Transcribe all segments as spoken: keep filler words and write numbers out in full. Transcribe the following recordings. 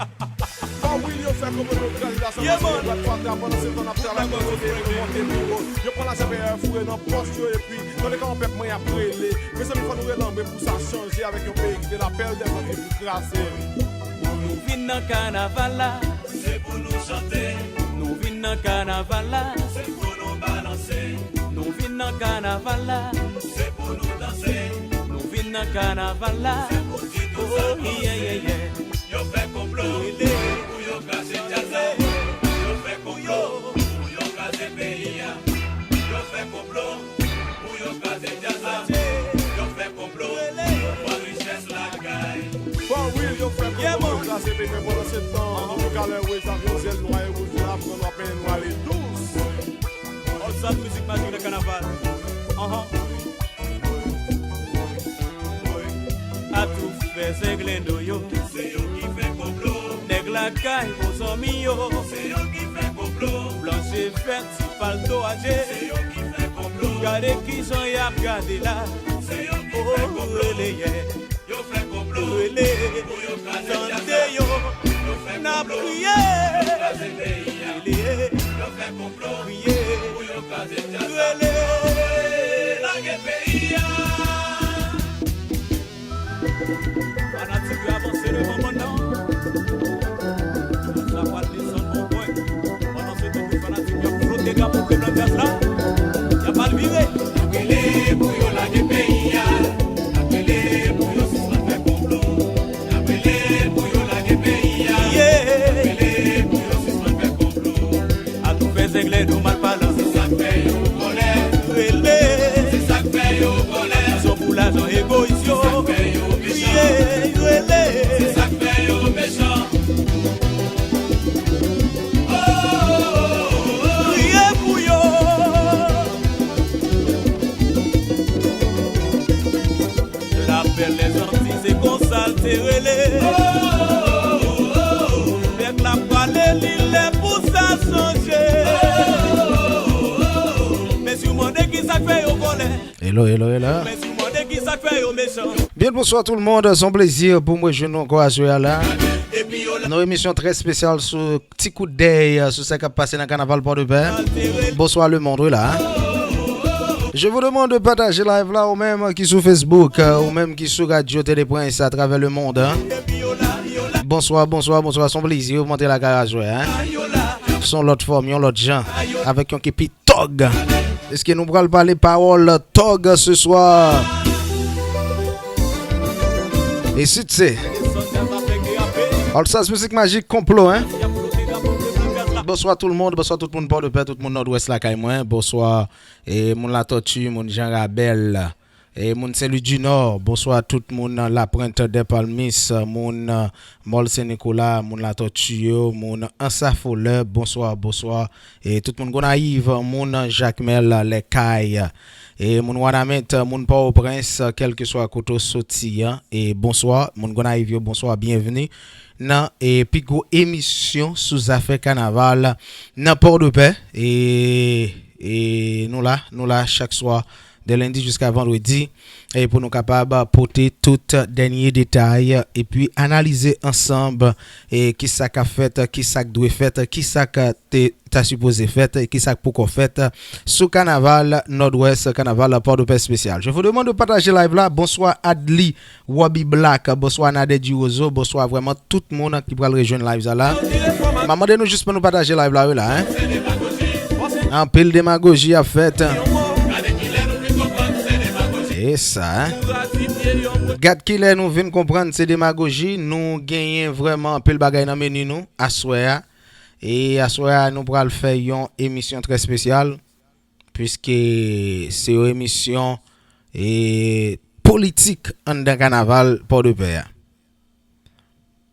Fò wi yo fè konplo nou kraze Lasanble Nasyonal dwat fatra pandan se tan n ap travay pou nou monte pi wo. Yo pran lajan peye foure nan pòch yo epi nan le ka yon pèp mwen y ap rele. Mezanmi fò nou rele anmwe pou sa chanje avèk yon peyi ki te lapèl dèzòd epi kraze. Nou vin nan kanaval la. Se pou nou chante. Nou vin nan kanaval la. Se pou nou balanse. Nou vin nan kanaval la. Se pou nou danse. Nou vin nan kanaval la. Se pou di tout sa panse. Yo fè konplo pou yo kraze djaz la. Yo fè konplo pou yo kraze peyi a. Yo fè konplo pou yo kraze djaz la. Yo fè konplo pou yo pran richès lakay. Fò wi yo fè konplo pou yo kraze peyi, men pandan se tan, nou ka lè wè zafè zèl nwa e wouj la, pran nwa penyen nwa ale dous. Òl sa mizik majik nan kanaval. Anhan. Atoufè Zenglendo yo. Se yo ki fè konplo. Nèg lakay bon zanmi yo. Se yo ki fè konplo. Blanche fèt sou palto aje. Se yo ki fè konplo. Gade kijan y ap gade la. Se yo ki fè konplo. Rele yè. Yo fè konplo. Rele. Pou yo kraze djaz la. Tande yo. Yo fè konplo. N ap kriye. Pou yo kraze peyi a. Rele. Yo fè konplo. Kriye. Pou yo kraze djaz la. Rele. Lage peyi a. Fanatik yo avanse devan bann nan. Sa pral desann bon pwen. Pandan se tan, tout fanatik yo ap flote drapo krèm nan djaz la. Y ap mal vire. N ap rele pou yo lage peyi a. N ap rele pou yo sispann fè konplo. N ap rele pou yo lage peyi a. Yeah. N ap rele pou yo sispann fè konplo. Atoufè Zenglendo malpalan. Se sa k fè yo vòlè. Rele. Se sa k fè yo vòlè. Rezon pou lajan egoyis yo. Se sa k fè yo mechan. Kriye, rele. Se sa k fè yo mechan. Oh, oh, oh, oh, oh. Kriye pou yo. Lapèl lèzanti se konsa l te rele. Nèg la prale li lè pou sa chanje. Mezi w mande ki sa k fè yo vòlè. Hello, hello, hello. Mezi w mande ki sa k fè yo mechan. Bien le bonsoir tout le monde, c'est un plaisir pour moi je nous encore aswè a la. Nan emisyon trè espesyal sou ti kout dèy sou sa k ap pase nan kanaval Pòdepè. Bonsoir le monde, wi la. Je vous demande de partager live la, ou menm ki sou Facebook, ou menm ki sou Radio Télé Prince à travers le monde. Bonsoir, bonsoir, bonsoir. Se yon plezi pou m antre lakay aswè a. Se yon lòt fòm, yon lòt jan, avèk yon kepi tòg. Èske nou pral pale pawòl tòg ce soir? E si se All Stars Music Magic Konplo, hein? Bonsoir tout le monde, bonsoir tout moun Pòdepè, tout moun Nòdwès lakay mwen, bonsoir, e moun Latòti, moun Jan Rabèl, e moun Senlwi di Nò, bonsoir tout moun Lapwent, Dèpalmis, moun Mòl Sen Nikola, moun Latòti yo, moun Ansa Folè, bonsoir, bonsoir. E tout moun Gonayiv, moun Jakmèl, Lèkay, e moun Wanament, moun Pòtoprens, kèlkeswa kote w soti an. E bonswa, moun Gonayiv yo, bonswa, byenvni nan, e, pi gwo emisyon sou zafè kanaval nan Pòdepè. E, e nou la, nou la chak swa de lendi jiska vandredi, e pou nou kapab pote tout dènye detay, epi analize ansanm, e kisa k ap fèt, kisa k dwe fèt, kisa k te ta sipoze fèt, e kisa k poko fèt sou kanaval Nòdwès, kanaval Pòdepè espesyal. Je vous demande de partager live la. Bonswa Adli, Wabi Black, bonswa Nadè Diwozo, bonswa vrèman tout moun ki pral rejwenn live sa la. M a mande nou jis pou nou pataje live la, wi la, hein. Anpil demagoji ap fèt. E sa, hein. Gad kilè nou vin konprann se demagoji, nou genyen vrèman anpil bagay nan meni nou aswè a. E aswè a, nou pral fè yon emisyon trè espesyal, piske se yon emisyon, e, politik anndan kanaval Pòdepè a.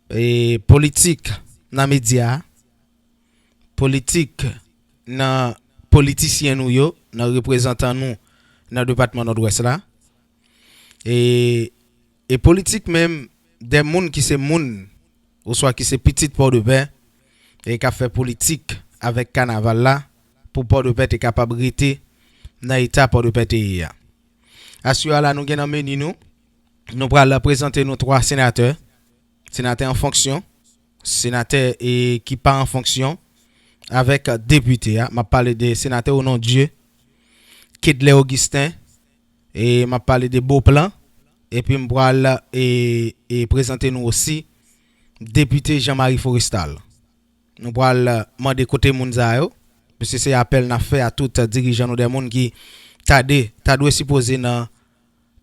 E politik nan medya a, politik nan politisyen nou yo, nan reprezantan nou nan depatman Nòdwès la. E, e politik menm de moun ki se moun, oswa ki se pitit Pòdepè, e k ap fè politik avèk kanaval la, pou Pòdepè te kapab rete nan eta Pòdepè te ye a. Aswè a la, nou gen nan meni nou, nou pral prezante nou twa senatè, senatè an fonksyon, senatè e ki pa an fonksyon, avèk depite a. M ap pale de senatè Onondieu, Kedley Augustin, e m ap pale de Beauplan, epi m pral e, e prezante nou osi depite Jean Marie Forestal. Nou pral mande kote moun sa yo, paske se apèl n ap fè a tout dirijan nou, de moun ki ta de, ta dwe sipoze nan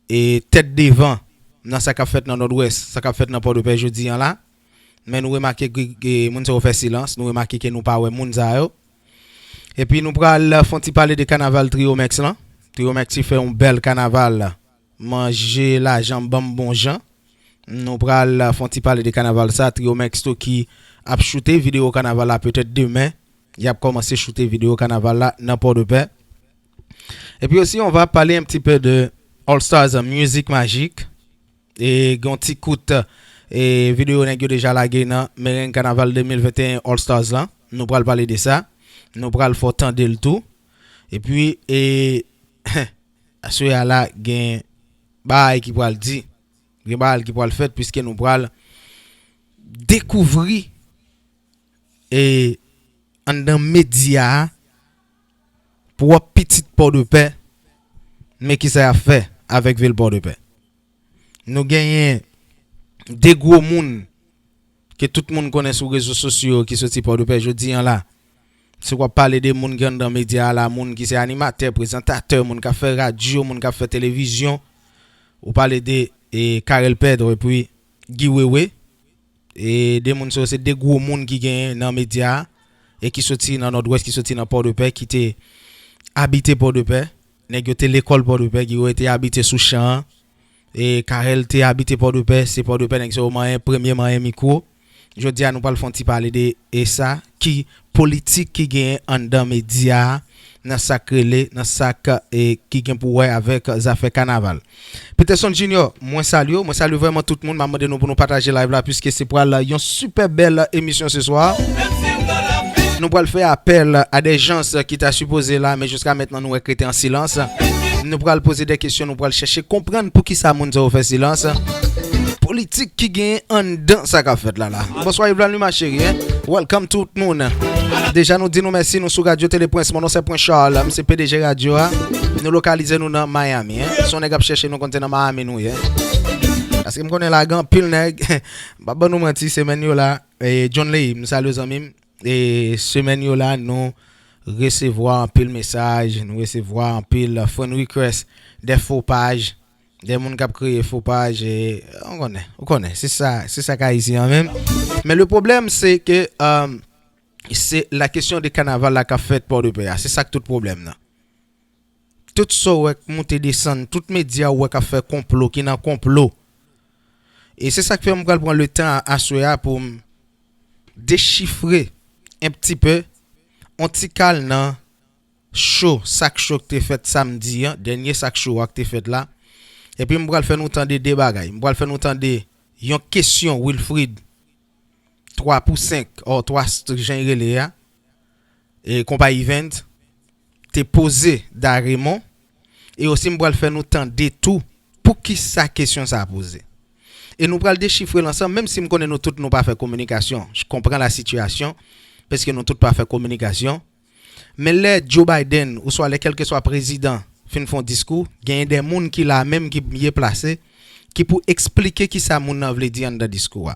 e tèt devan nan sa k ap fèt nan Nòdwès, sa k ap fèt nan Pòdepè jodi an la. Men nou remake ke, ke moun sa yo fè silans, nou remake ke nou pa wè moun sa yo. Epi nou pral fè yon ti pale de kanaval Triomex lan. Triomex ki fè yon bèl kanaval, manje lajan m ban m bon jan. Nou pral fè yon ti pale de kanaval sa, Triomex tou ki ap choute videyo kanaval la petèt demen. Y ap kòmanse choute videyo kanaval la nan Pòdepè. Epi osi, on va parler un petit peu de All Stars Music Magic. E gen yon ti kout e videyo nèg yo deja lage nan mereng kanaval de mil venteyen All Stars lan. Nou pral pale de sa. Nou pral fè w tande l tou. Epi, e, aswè a la, gen bagay ki pral di. Gen bagay ki pral fèt, piske nou pral dekouvri e anndan medya a, pwòp pitit Pòdepè, men kisa y ap fè avèk vil Pòdepè. Nou genyen de gwo moun ke tout moun konnen sou rezo sosyo yo ki soti Pòdepè jodi an la. Si w ap pale de moun ki anndan medya a la, moun ki se animatè, prezantatè, moun k ap fè radyo, moun k ap fè televizyon, ou pale de e, Carel Pedre epi Guy Wewe. E de moun sa yo se de gwo moun ki genyen nan medya a e ki soti nan Nòdwès, ki soti nan Pòdepè, ki te abite Pòdepè. Nèg yo te lekòl Pòdepè, Guy Wewe te abite sou chan an. E Carel te abite Pòdepè, se Pòdepè nèg sa yo manyen, premye manyen mikwo. Jodi a nou pral fè yon ti pale de e sa ki politik ki genyen anndan medya a, nan sa k rele, nan sa k e, ki gen pou wè avèk zafè kanaval. Peterson Junior, mwen salye w, mwen salye vrèman tout moun, m ap mande nou pou nou pataje live la, piske se pral yon sipè bèl emisyon se swa. Nou pral fè apèl a de jans ki ta sipoze la, men jiska mentnan nou wè k rete an silans. Nou pral poze de kesyon, nou pral chèche konprann poukisa moun sa yo fè silans. Politik ki genyen anndan sa k ap fèt la la. Bonswa Yvelan Luma cheri, hein? Welcome tout moun. Deja nou di nou mèsi, nou sou Radyo Tele Prince, mon nom c'est Prince Charles, m se P D G radyo a. Nou lokalize nou nan Miami, hein? Si yon nèg ap chèche nou, konn se nan Miami nou ye. Paske m konnen la gen anpil nèg, m pa ban nou manti, semèn yo la, e, John Ley, m salye w zanmi m. E semèn yo la, nou resevwa anpil mesaj, nou resevwa anpil friend request, de fo paj, de moun k ap kreye fo paj, e, ou konnen, ou konnen, se sa, se sa k Ayiti an menm. Men le pwoblèm, se ke, um, se la kesyon de kanaval la k ap fèt Pòdepè a, se sa k tout pwoblèm nan. Tout sa w wè k moute desann, tout medya w wè k ap fè konplo, ki nan konplo. E se sa k fè m pral pran le tan a, aswè a pou m dechifre un petit peu, on ti kal nan cho, sak cho k te fèt samdi an, dènye sak cho a k te fèt la. Epi m pral fè nou tande de bagay. M pral fè nou tande yon kesyon Wilfrid twa pou senk, or twa jan y rele a, e konpayi Event, te poze Da Raymond, e osi m pral fè nou tande tou poukisa kesyon sa a poze. E nou pral dechifre l ansanm, menm si m konnen nou tout nou pa fè kominikasyon. Je comprends la situation, paske nou tout pa fè kominikasyon. Men lè Joe Biden, oswa lè kèlkeswa prezidan, fin fè yon diskou, genyen de moun ki la menm, ki byen plase, ki pou eksplike kisa moun nan vle di anndan diskou a.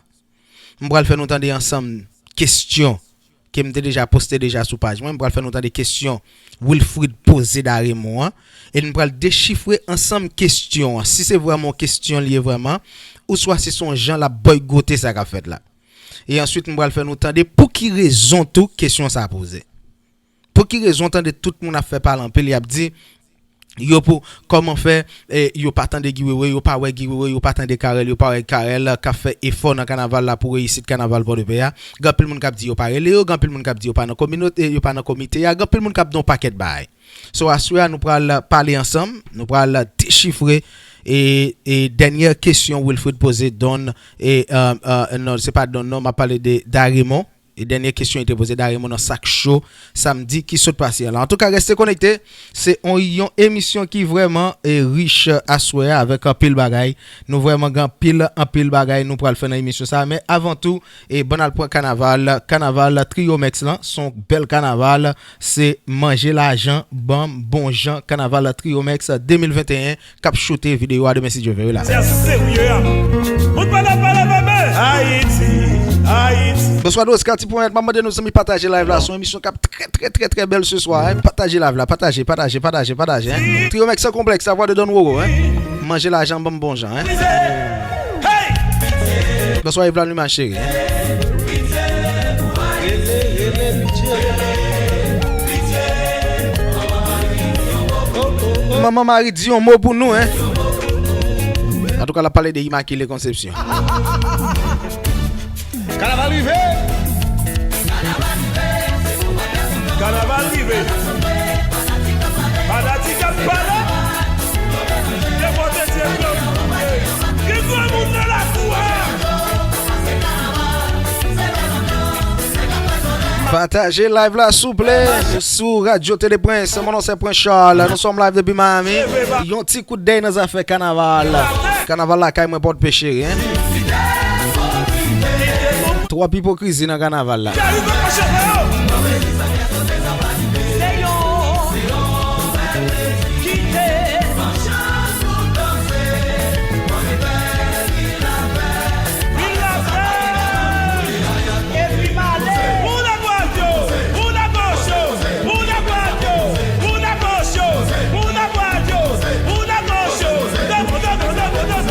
M pral fè nou tande ansanm kesyon ke m te deja poste deja sou paj mwen. M pral fè nou tande kesyon Wilfrid poze Da Raymond an. E n pral dechifre ansanm kesyon an. Si se vrèman yon kesyon li ye vrèman, oswa si se yon jan l ap bòygote sa k ap fèt la. E answit, m pral fè nou tande pou ki rezon tou kesyon sa a poze. Pou ki rezon tande tout moun ap fè pale anpil, y ap di, yo pou, kòman fè, e, yo pa tande Guy Wewe, yo pa wè Guy Wewe, yo pa tande Carel, yo pa wè Carel k ap fè efò nan kanaval la pou reyisit kanaval Pòdepè a. Gen anpil moun k ap di yo pa rele yo, gen anpil moun k ap di yo pa nan kominote, yo pa nan komite a, gen anpil moun k ap di yon pakèt bagay. So, aswè a, nou pral pale ansanm, nou pral dechifre, e, e dènyè kesyon Wilfrid poze Don, e, e, e, non, se pa Don, non, m ap pale de Da Raymond. E dènye kesyon li te poze, Dary Mono sa k cho samdi ki sot pase a la. Antouka, reste konekte. Se on, yon emisyon ki vrèman, e, rich aswè a avèk anpil bagay. Nou vrèman gen anpil, anpil bagay nou pral fè nan emisyon sa a. Men avan tou, e, bann al pran kanaval, kanaval Triomex lan, se on bèl kanaval. Se Manje Lajan, Banm Bon Jan, kanaval Triomex de mil venteyen. K ap choute videyo a demen si Dye vle, wi la. Sè serye a. Moun pa la pale bebe. Ayiti, Ayiti. Bonswa Doscar Ti Pwomèt, m ap mande nou zanmi pataje live la, se yon emisyon k ap trè, trè, trè, trè bèl se swa, hein. Pataje live la, pataje, pataje, pataje, pataje, hein. Trio Mèk San Konplèks, la vwa de Don Roro, hein. Manje lajan, banm bon jan, hein. Hey! Bonswa Yves Lanuma cheri, hein. Manman Mari di yon mo pou nou, hein. Antouka, l ap pale de Imakile Konsepsyon. Kanaval rive! Kanaval rive! Fanatik ap pale! Depote ti ekran pou mwen! Ki granmoun nan lakou a? Pataje live la, souple, sou Radio Télé Prince. Mon non se Prince Charles. Nous sommes live depuis Miami. Yon ti kout dèy nan zafè kanaval. Kanaval lakay mwen Pòdpe cheri, hein. Twòp ipokrizi nan kanaval la.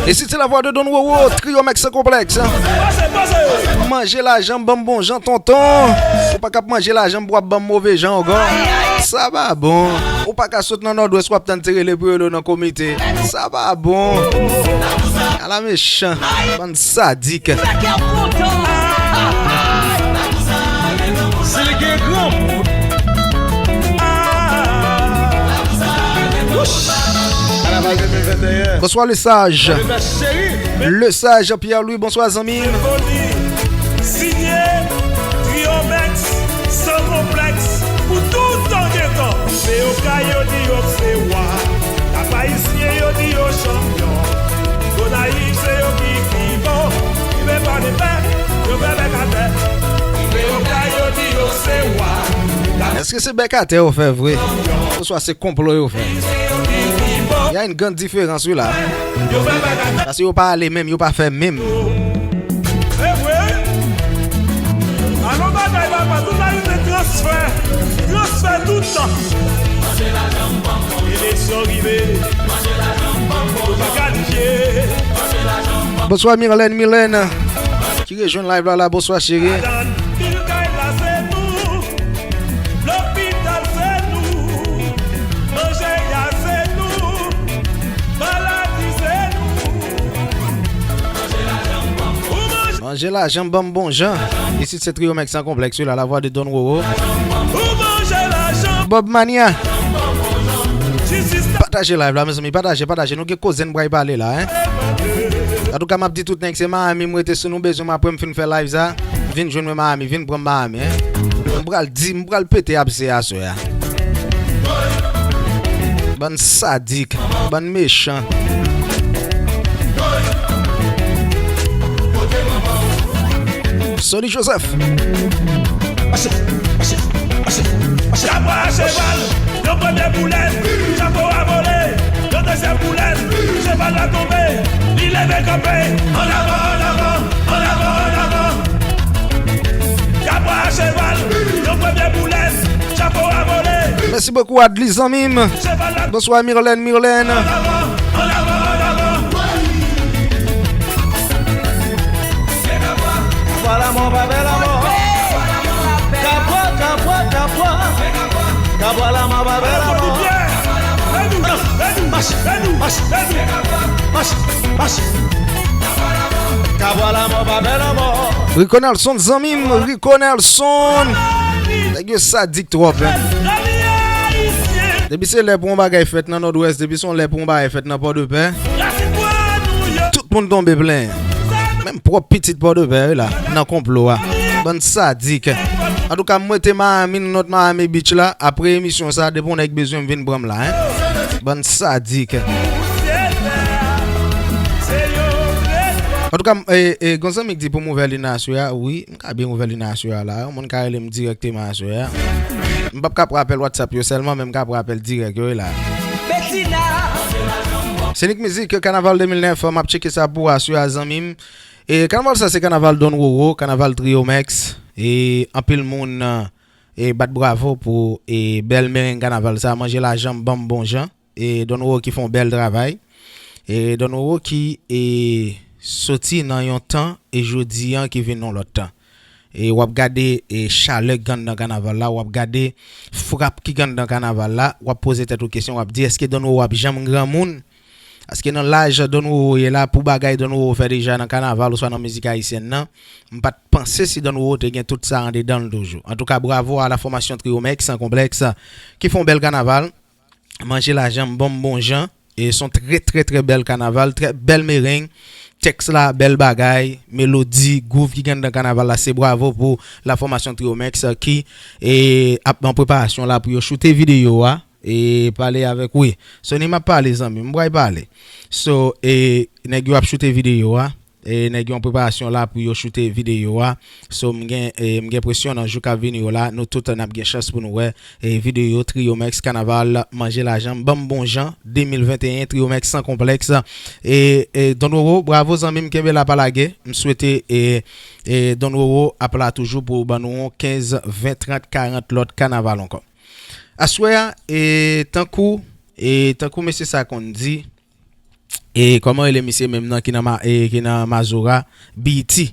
E si se la vwa de Don Roro, Trio Mèk San Konplèks. Manje lajan, banm bon jan, tonton. Ou pa ka ap manje lajan pou w ap banm move jan ankò. Sa pa bon. Ou pa ka sot nan Nòdwès, w ap tann ti rele pou yo nan komite. Sa pa bon. Ala mechan. Bann sadik. Si li gen granmoun. Kanaval de mil venteyen. Bonswa, le saj. Le saj Pierre-Louis, bonswa, zanmi m. Sinye Triomex, San Konplèks, pou tout tan gen tan. Se yo kay yo di yo se wa. Kap Ayisyen yo di yo chanpyon. Gonayiv se yo ki pi bon. Rive pa de pè, yo fè bèk atè. Se yo kay yo di yo se wa. Èske se bèk atè yo fè vre? Oswa se konplo yo fè? Y a une grande différence, wi la. Paske yo pa ale menm, yo pa fè menm. Alon bagay papa, tout la rive transfè. Transfè tout tan. Eleksyon rive. Nou pa kalifye. Bonswa Mirlène, Mirlène. Ki rejwenn live la, la, bonswa cheri. Pil kay la se nou. Lopital se nou. Manje a se nou. Maladi se nou. Ou manje. Manje lajan, banm bon jan. Isit se Trio Mèk San Konplèks, wi la, la vwa de Don Roro. Ou manje lajan. Bob Mania. Pataje live la, mezanmi, pataje, pataje. Nou gen koze n pral pale la, hein. Antouka, m ap di tout nèg, se Miami m rete, si nou bezwen m apre m fin fè live sa, vin jwenn mwen Miami, vin pran m Miami, hein. M pral di, m pral pete abse aswè a. Bann sadik, bann mechan. Sony Joseph. Chapo a cheval, yon premye boulèt, chapo a vole, yon dezyèm boulèt, cheval la tonbe, li leve kanpe, an avan, an avan, an avan, an avan. Chapo a cheval, yon premye boulèt, chapo a vole. Mèsi bokou, Adli, zanmi m. Bonswa, Mirlène, Mirlène. Kabwa lanmò pa bèl ankò. Kabwa, kabwa, kabwa. Kabwa lanmò pa bèl ankò. Mach, mach, mach, mach. Kabwa lanmò pa bèl ankò. Rico Nelson, zanmi m, Rico Nelson. Nèg yo sadik twòp, hein. Depi se lè pou yon bagay fèt nan Nòdwès, depi se yon lè pou yon bagay fèt nan Pòdepè, tout moun tonbe plenyen. Menm pwòp pitit Pòdepè, wi la, nan konplo a. Bann sadik. Antouka, m rete Miami, nan nòt Miami Beach la. Apre emisyon sa, depi yon nèg bezwen m, vin pran m la, en. Bann sadik. Antouka, m, e, e, gon zanmi k di pou m ouvè liy nan aswè a. Wi, m ka byen ouvè liy nan aswè a la. Yon moun ka rele m dirèkteman aswè a. M p ap ka pran apèl WhatsApp yo sèlman, men m ka pran apèl dirèk yo, wi la. Senik Mizik, Kanaval de mil nèf, m ap tcheke sa pou aswè a, zanmi m. E kanaval sa se kanaval Don Roro, kanaval Trio Max. E anpil moun, e, bat bravo pou, e, bèl mereng kanaval sa, Manje Lajan M Ban M Bon Jan. E Don Roro ki fè yon bèl travay. E Don Roro ki, e, soti nan yon tan e jodi an ki vin yon lòt tan. E w ap gade, e, chalè k gen anndan kanaval la, w ap gade frap ki gen anndan kanaval la, w ap poze tèt ou kesyon, w ap di, èske Don Roro ap janm granmoun? Paske nan laj Don Roro ye la, pou bagay Don Roro fè deja nan kanaval oswa nan mizik ayisyèn nan, m pa t panse si Don Roro te gen tout sa andedan l toujou. Antouka, bravo à la formation Trio Max, Sans Complexe, ki fè yon bèl kanaval. Manje Lajan M Ban M Bon Jan. E se yon trè, trè, trè bèl kanaval, trè bèl mereng. Tèks la, bèl bagay, melodi, gwouv ki gen anndan kanaval la, se bravo pou la formation Trio Max ki, e, ap nan preparasyon la pou yo choute videyo a. E pale avèk, wi. Sony, m ap pale, zanmi m, m pral pale. So, e, nèg yo ap choute videyo a. E nèg yo an preparasyon la pou yo choute videyo a. So, m gen, e, m gen presyon nan jou k ap vini yo la, nou tout n ap gen chans pou nou wè, e, videyo Trio Max Kanaval Manje Lajan M Ban M Bon Jan de mil venteyen, Trio Max Sans Complexe. E, e, Don Roro, bravo zanmi m, kenbe la pa lage. M swete, e, e, Don Roro ap la toujou pou ban nou yon kenz, ven, trant, karant lòt kanaval ankò. Aswè a, e, tankou, e, tankou mesye sa konn di, e kòman rele misye menm nan ki nan ma-, e, ki nan Mazora, B E T.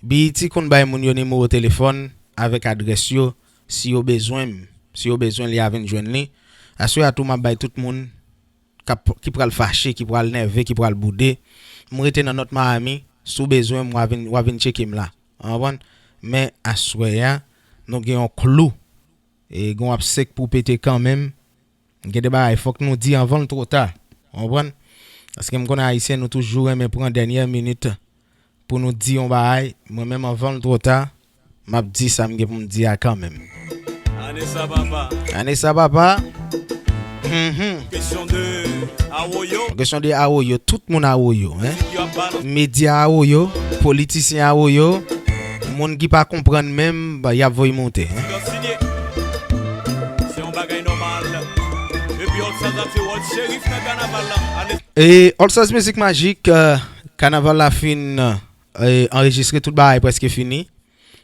B E T konn bay moun yo nimewo telefòn avèk adrès yo, si yo bezwen m, si yo bezwen li a vin jwenn li. Aswè a tou m ap bay tout moun k ap, ki pral fache, ki pral nève, ki pral boude. M rete nan North Miami, si w bezwen m, w a vin, w a vin tcheke m la. Ou konprann? Men aswè a, nou gen yon klou. E gen yon ap sèk pou pete kanmenm. Gen de bagay fòk nou di anvan l twò ta. Ou konprann? Paske m konnen Ayisyen, nou toujou renmen pran dènyè minit pou nou di yon bagay. Mwen menm, anvan l twò ta, m ap di sa m gen pou m di a kanmenm. Ane sa, papa. Ane sa, papa. Mhm. Kesyon de Awoyo. Kesyon de Awoyo. Tout moun Awoyo, en. Medya Awoyo, politisyen Awoyo, moun ki pa konprann menm, ba, y ap voye monte, en. Se yon bagay nòmal. Epi All Stars ap se wòl cherif nan kanaval la. Ale. E All Stars Mizik Majik, eh, kanaval la fin, eh, anrejistre, tout bagay prèske fini.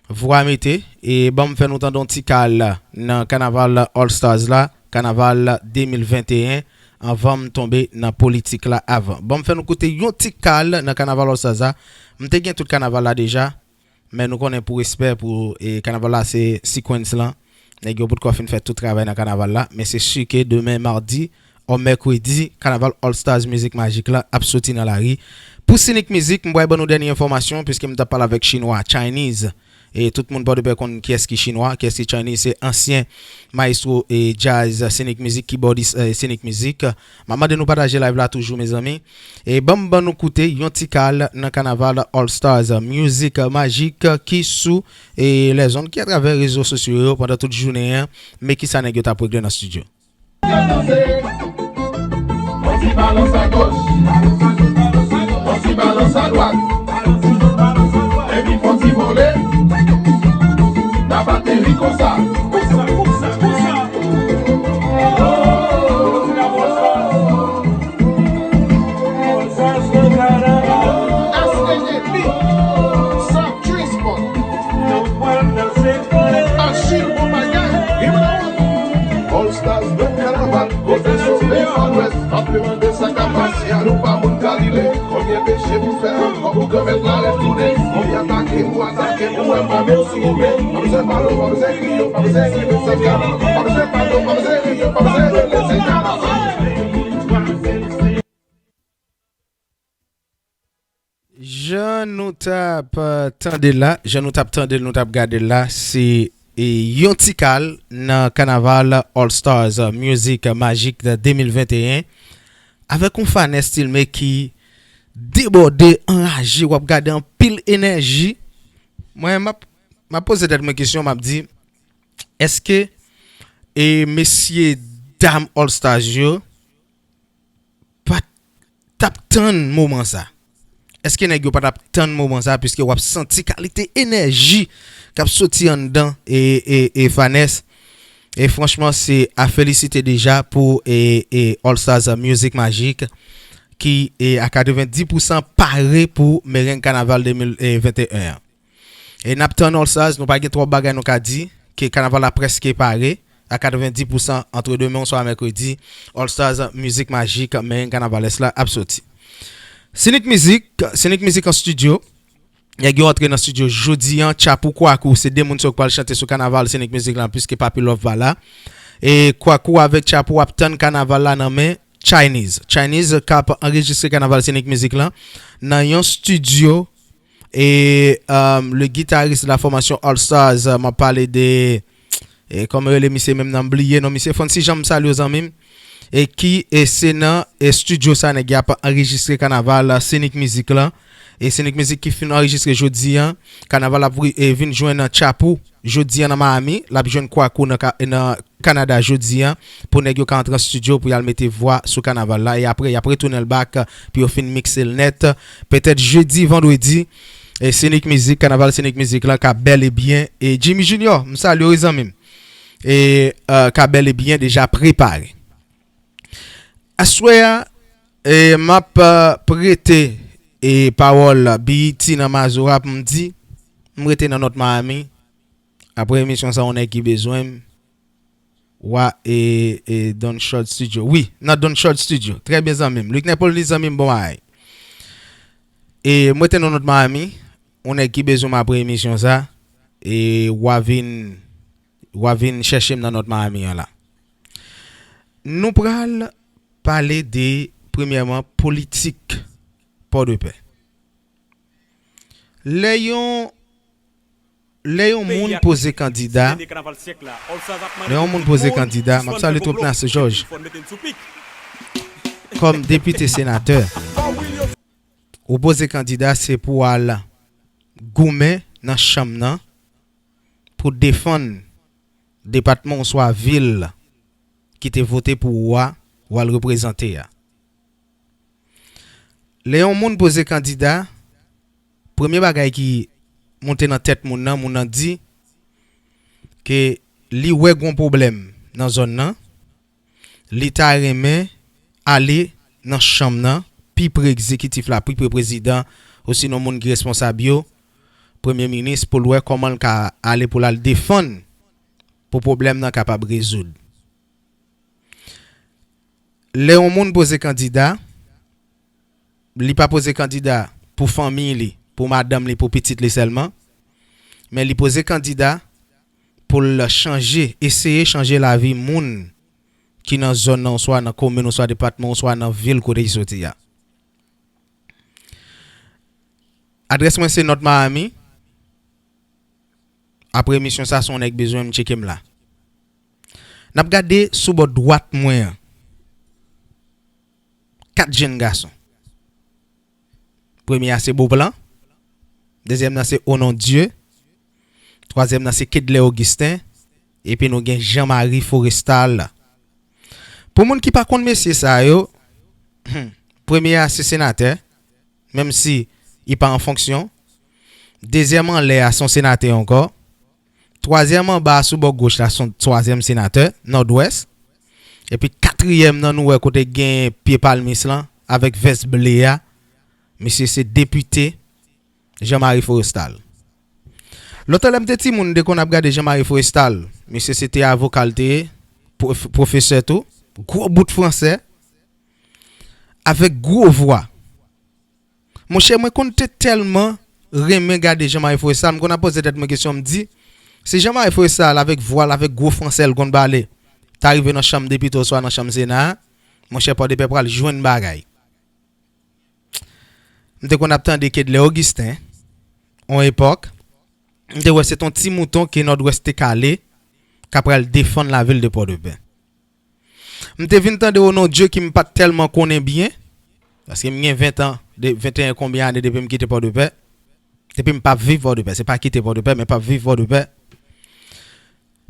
Vwa mete, e ban m fè nou tande yon ti kal nan kanaval All Stars la, kanaval de mil venteyen, anvan m tonbe nan politik la avan. Ban m fè nou koute yon ti kal nan kanaval All Stars la. M te gen tout kanaval la deja, men nou konnen pou respè pou, e, kanaval la se sequence lan. Nèg yo potko fin fè tout travay nan kanaval la, men se si ke demen madi, ou mèkredi, kanaval All Stars Mizik Majik la ap soti nan lari. Pou Scenic Mizik, m pral ban nou dènye enfòmasyon, piske m t ap pale avèk Chinwa, Chinese. E tout moun Pòdepè konn kiyès ki Chinwa, kiyès ki Chinese, se ansyen mayestwo e jazz Scenic Mizik, kibòdis, e, Scenic Mizik. M ap mande nou pataje live la toujou, mezanmi. E ban m ban nou koute yon ti kal nan kanaval All Stars Mizik Majik ki sou, e, lèzonn, ki atravè rezo sosyo yo pandan tout jounen an. Men kisa nèg yo t ap regle nan estidyo. Yon ti balans agoch, yon ti balans adwat, epi fon ti vole, nan bateri konsa. Asley Epi, Sa Tris Bon, Achille, bon bagay. All Stars nan kanaval, kote sove fò lwès, ap demande sa k ap pase a, nou pa moun Galile. Konbyen peche pou fè ankò pou Granmèt la retounen? Konbyen atake pou atake pou wè pa menm sou men? Pa bezwen pale, pa bezwen kriye, pa bezwen rele se kanaval, pa bezwen pale, pa bezwen kriye, pa bezwen rele se kanaval. Jan nou t ap, eh, tande l la, jan nou t ap tande l, nou t ap gade l la, se, eh, yon ti kal nan kanaval All Stars, eh, Mizik Majik de mil venteyen, avèk yon fanès Stilme ki debòde, anraje, w ap gade anpil enèji. Mwen, m ap, m ap poze tèt mwen kesyon, m ap di, èske e mesye dam All Stars yo pa t ap tann moman sa? Èske nèg yo pa t ap tann moman sa? Piske w ap santi kalite enèji k ap soti anndan e, e, e Fanès. E franchman, se a felisite deja pou e, e All Stars Music Magic ki e, a katrevenndis pousan pare pou mereng kanaval de mil venteyen an. E n ap tann All Stars, nou pa gen twòp bagay nou ka di, ke kanaval la prèske pare, a katrevenndis pousan antre demen oswa mèkredi, All Stars Music Magic, mereng kanavalès la ap soti. Scenic Music, Scenic Music an estidyo, nèg yo antre nan estidyo jodi an, Tchapou Kwakou, se de moun sa yo k pral chante sou kanaval Scenic Music la, piske Papi Love pa la. E Kwakou avèk Tchapou ap tann kanaval la nan men Chinese. Chinese k ap anrejistre kanaval Scenic Music la nan yon estidyo e um, le guitariste de la formation All Stars, uh, m ap pale de e kòman yo rele misye menm nan m bliye non misye Francis Jean, m salye w zanmi m. E ki e se nan e estidyo sa nèg y ap anrejistre kanaval Scenic Music lan. E Scenic Music ki fin anrejistre jodi an. Kanaval ap vri- e vin jwenn Tchapou jodi an nan Miami. L ap jwenn Kwakou nan, ka- nan Kanada jodi an pou nèg yo ka antre an estidyo pou y al mete vwa sou kanaval la. E apre, y ap retounen l back pou yo fin mikse l nèt. Petèt jedi, vandredi, e Scenic Music, kanaval Scenic Music lan ka bèl e byen. E Jimmy Junior, m salye w wi zanmi m. E uh, ka bèl e byen deja prepare. Aswè a, e m ap uh, prete e pawòl B E T nan Mazora pou m di, m rete nan Nòt Miami. Apre emisyon sa, yon nèg ki bezwen m, wa e, e Don Short Studio. Wi, nan Don Short Studio. Trè byen zanmi m. Luc Nepoli zanmi m bon bagay. E mwen te nan Nòt Miami, yon nèg ki bezwen m apre emisyon sa, e wa vin, wa vin chèche m nan Nòt Miami an la. Nou pral pale de, premyèman, politik Pòdepè. Lè yon lè yon moun poze kandida, lè yon moun poze kandida, m ap salye twoup Nas Jòj, kòm depite senatè, ou poze kandida se pou w al goumen nan chanm nan pou defann depatman oswa vil ki te vote pou ou a, ou al reprezante a. Lè yon moun poze kandida, premye bagay ki monte nan tèt moun nan, moun nan di ke li wè gon pwoblèm nan zòn nan, li ta renmen ale nan chanm nan, pi pre egzekitif la, pi pre prezidan, osinon moun ki responsab yo, premye minis, pou l wè kòman l ka ale pou l al defann pou pwoblèm nan kapab rezoud. Lè yon moun poze kandida, li pa poze kandida pou fanmi li, pou madanm li, pou pitit li sèlman, men li poze kandida pou l chanje, eseye chanje lavi moun ki nan zòn nan, oswa nan komin, oswa depatman, oswa nan vil kote li soti a. Adrès mwen se Nòt Miami. Apre emisyon sa, si yon nèg bezwen m, tcheke m la. N ap gade sou bò dwat mwen an. Kat jenn gason. Premye a se Beauplan. Dezyèm nan se Onondye. Twazyèm nan se Kedley Augustin. Epi nou gen Jean Marie Forestal. Pou moun ki pa konn mesye sa yo, premye a se senatè, menm si li pa an fonksyon. Dezyèm anlè a se yon senatè ankò. Twazyèm anba a sou bò goch la se yon twazyèm senatè Nòdwès. Epi katriyèm nan nou wè kote gen pye palmis lan avèk vès ble a. Misye se depite Jean Marie Forestal. Lontan lè m te timoun, m te konn ap gade Jean Marie Forestal. Misye se te avoka l te ye, pwof- pwofesè tou. Gwo bout fransè. Avèk gwo vwa. Monchè, mwen konn te tèlman renmen gade Jean Marie Forestal, m konn ap poze tèt mwen kesyon, m di, si Jean Marie Forestal avèk vwa l, avèk gwo fransè l konn pale, ta rive nan chanm depite oswa nan chanm sena a, monchè, Pòdepè pral jwenn bagay. M te konn ap tande Kedley Augustin, on epòk, m te wè se t on ti mouton ke Nòdwès te kale, k ap pral defann lavil de Pòdepè. M te vin tande Onondye ki m pa t tèlman konnen byen, paske m gen ven tan, de, venteyen konbyen ane depi m kite Pòdepè. Depi m p ap viv Pòdepè, se pa kite Pòdepè, men p ap viv Pòdepè.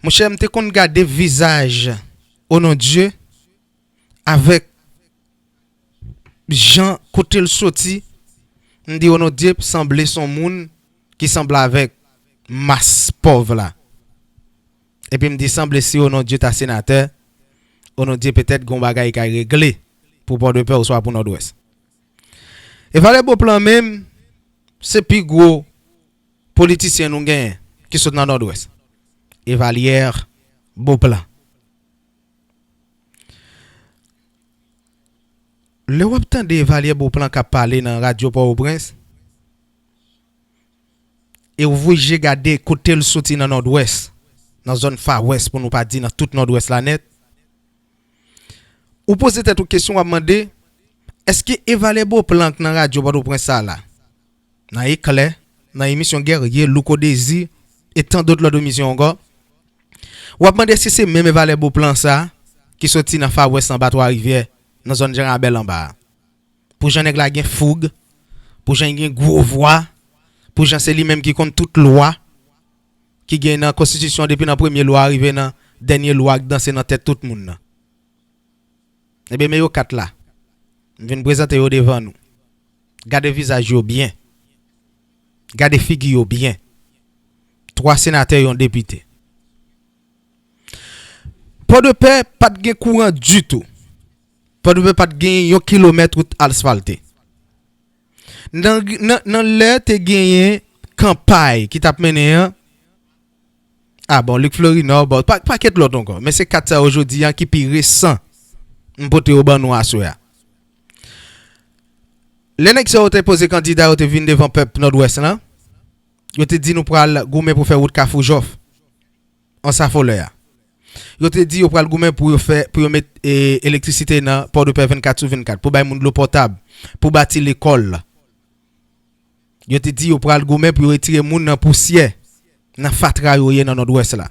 Monchè, m te konn gade vizaj Onondye avèk jan kote l soti. M di Onondye sanble s on moun ki sanble avèk mas pòv la. Epi m di sanble si Onondye ta senatè, Onondye petèt gon bagay ka regle pou Pòdepè oswa pou Nòdwès. E Valè Boplan menm, se pi gwo politisyen nou genyen ki sot nan Nòdwès. Evalyè Boplan. Lè w ap tande Evalyè Boplan k ap pale nan radyo Pòtoprens, e w oblije gade kote l soti nan Nòdwès, nan zòn Fawès, pou nou pa di nan tout Nòdwès la nèt, ou poze tèt ou kesyon, w ap mande, èske Evalyè Boplan k nan radyo Pòtoprens sa la, nan Eklè, nan emisyon Guerrier, Louko Désir, e tan dòt lòt emisyon ankò, w ap mande èske se menm Evalyè Boplan sa ki soti nan Fawès anba Twa Rivyè, nan zòn Jan Rabèl anba a. Pou jan nèg la gen foug, pou jan l gen gwo vwa, pou jan se li menm ki konn tout lwa ki gen nan konstitisyon depi nan premye lwa rive nan dènye lwa k danse nan tèt tout moun nan. Ebyen, men yo kat la. M vin prezante yo devan nou. Gade vizaj yo byen. Gade figi yo byen. Twa senatè, yon depite. Pòdepè pa t gen kouran ditou. Pòdepè pa t gen yon kilomèt wout asfalte. Nan, nan, nan lè te genyen kanpay ki t ap mennen an, a bon, Luc Florinor, bon, pa, pakèt lòt ankò. Men se kat sa yo jodi a ki pi resan m pote yo ban nou aswè a. Lè nèg sa yo te poze kandida, yo te vin devan pèp Nòdwès lan, yo te di nou pral goumen pou fè wout Kafou Jòf, Ansafolè a. Yo te di yo pral goumen pou yo fè, pou yo met, e, elektrisite nan Pòdepè vennkat sou vennkat, pou bay moun dlo potab, pou bati lekòl. Yo te di yo pral goumen pou yo retire moun nan pousyè, nan fatra yo ye nan Nòdwès la.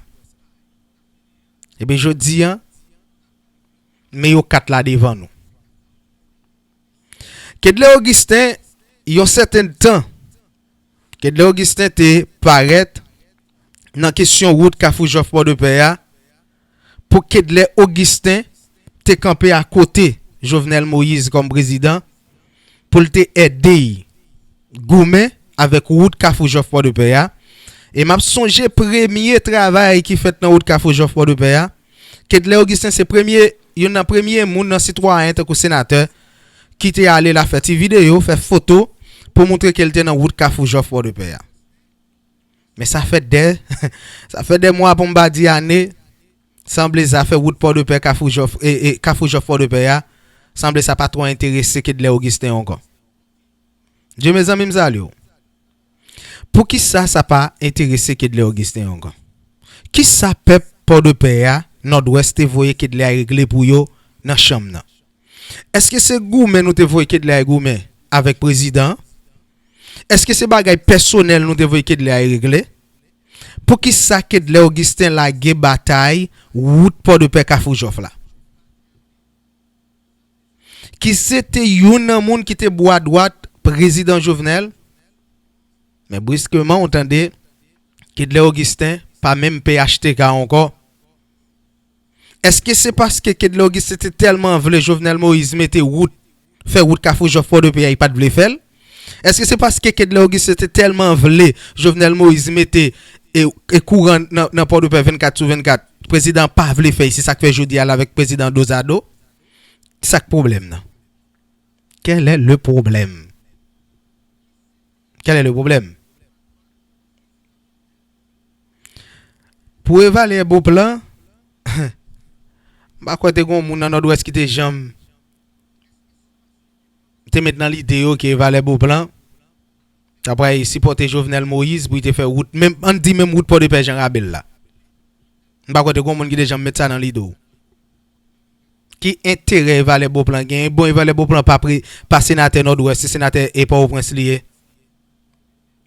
Ebyen, jodi a, men yo kat la devan nou. Kedlè Augustin, yon sèten tan, Kedlè Augustin te parèt nan kesyon wout Kafou Jòf Pòdepè a, pou Kedlè Augustin te kanpe akote Jovenel Moïse kòm prezidan, pou l te ede y goumen avèk wout Kafou Jòf Pòdepè a. E m ap sonje premye travay ki fèt nan wout Kafou Jòf Pòdepè a, Kedlè Augustin se premye, youn nan premye moun nan sitwayen tankou senatè ki te ale la fè ti videyo, fè foto pou montre ke l te nan wout Kafou Jòf Pòdepè a. Men sa fè dè, sa fè dè mwa pou m pa di ane, sanble zafè wout Pòdepè Kafou Jòf, e, e, Kafou Jòf Pòdepè a, sanble sa pa twò enterese Kedlè Augustin ankò. Dye mezanmi, m salye w. Poukisa sa pa enterese Kedlè Augustin ankò? Kisa pèp Pòdepè a, Nòdwès te voye Kedlè a regle pou yo nan chanm nan? Èske se goumen nou te voye Kedlè a goumen avèk prezidan an? Èske se bagay pèsonèl nou te voye Kedlè a regle? Poukisa Kedlè Augustin lage batay wout Pòdepè Kafou Jòf la? Ki se te youn nan moun ki te bwa dwat prezidan Jovenel. Men briskeman, ou tande, Kedlè Augustin pa menm P H T K ankò. Èske se paske Kedlè Augustin te tèlman vle Jovenel Moïse mete wout, fè wout Kafou Jòf Pòdepè a, li pa t vle fè l? Èske se paske Kedlè Augustin te tèlman vle Jovenel Moïse mete, e, e kouran nan, nan Pòdepè vennkat sou vennkat, prezidan an pa vle fè l, se sa k fè jodi a l avèk prezidan dozado? Sa k pwoblèm nan? Quel est le problème? Quel est le problème? Pou Evalè Boplan, m pa kwè te gon moun nan Nòdwès ki te janm te met nan lide yo ke Evalè Boplan t ap pral sipòte Jovenel Moïse pou li te fè wout, menm, ann di menm wout Pòdepè Jan Rabèl la. M pa kwè te gon moun ki te janm met sa nan lide w. Ki enterè Evalè Boplan genyen? Bon, Evalè Boplan pa pre-, pa senatè Nòdwès, se senatè e Pòtoprens li ye.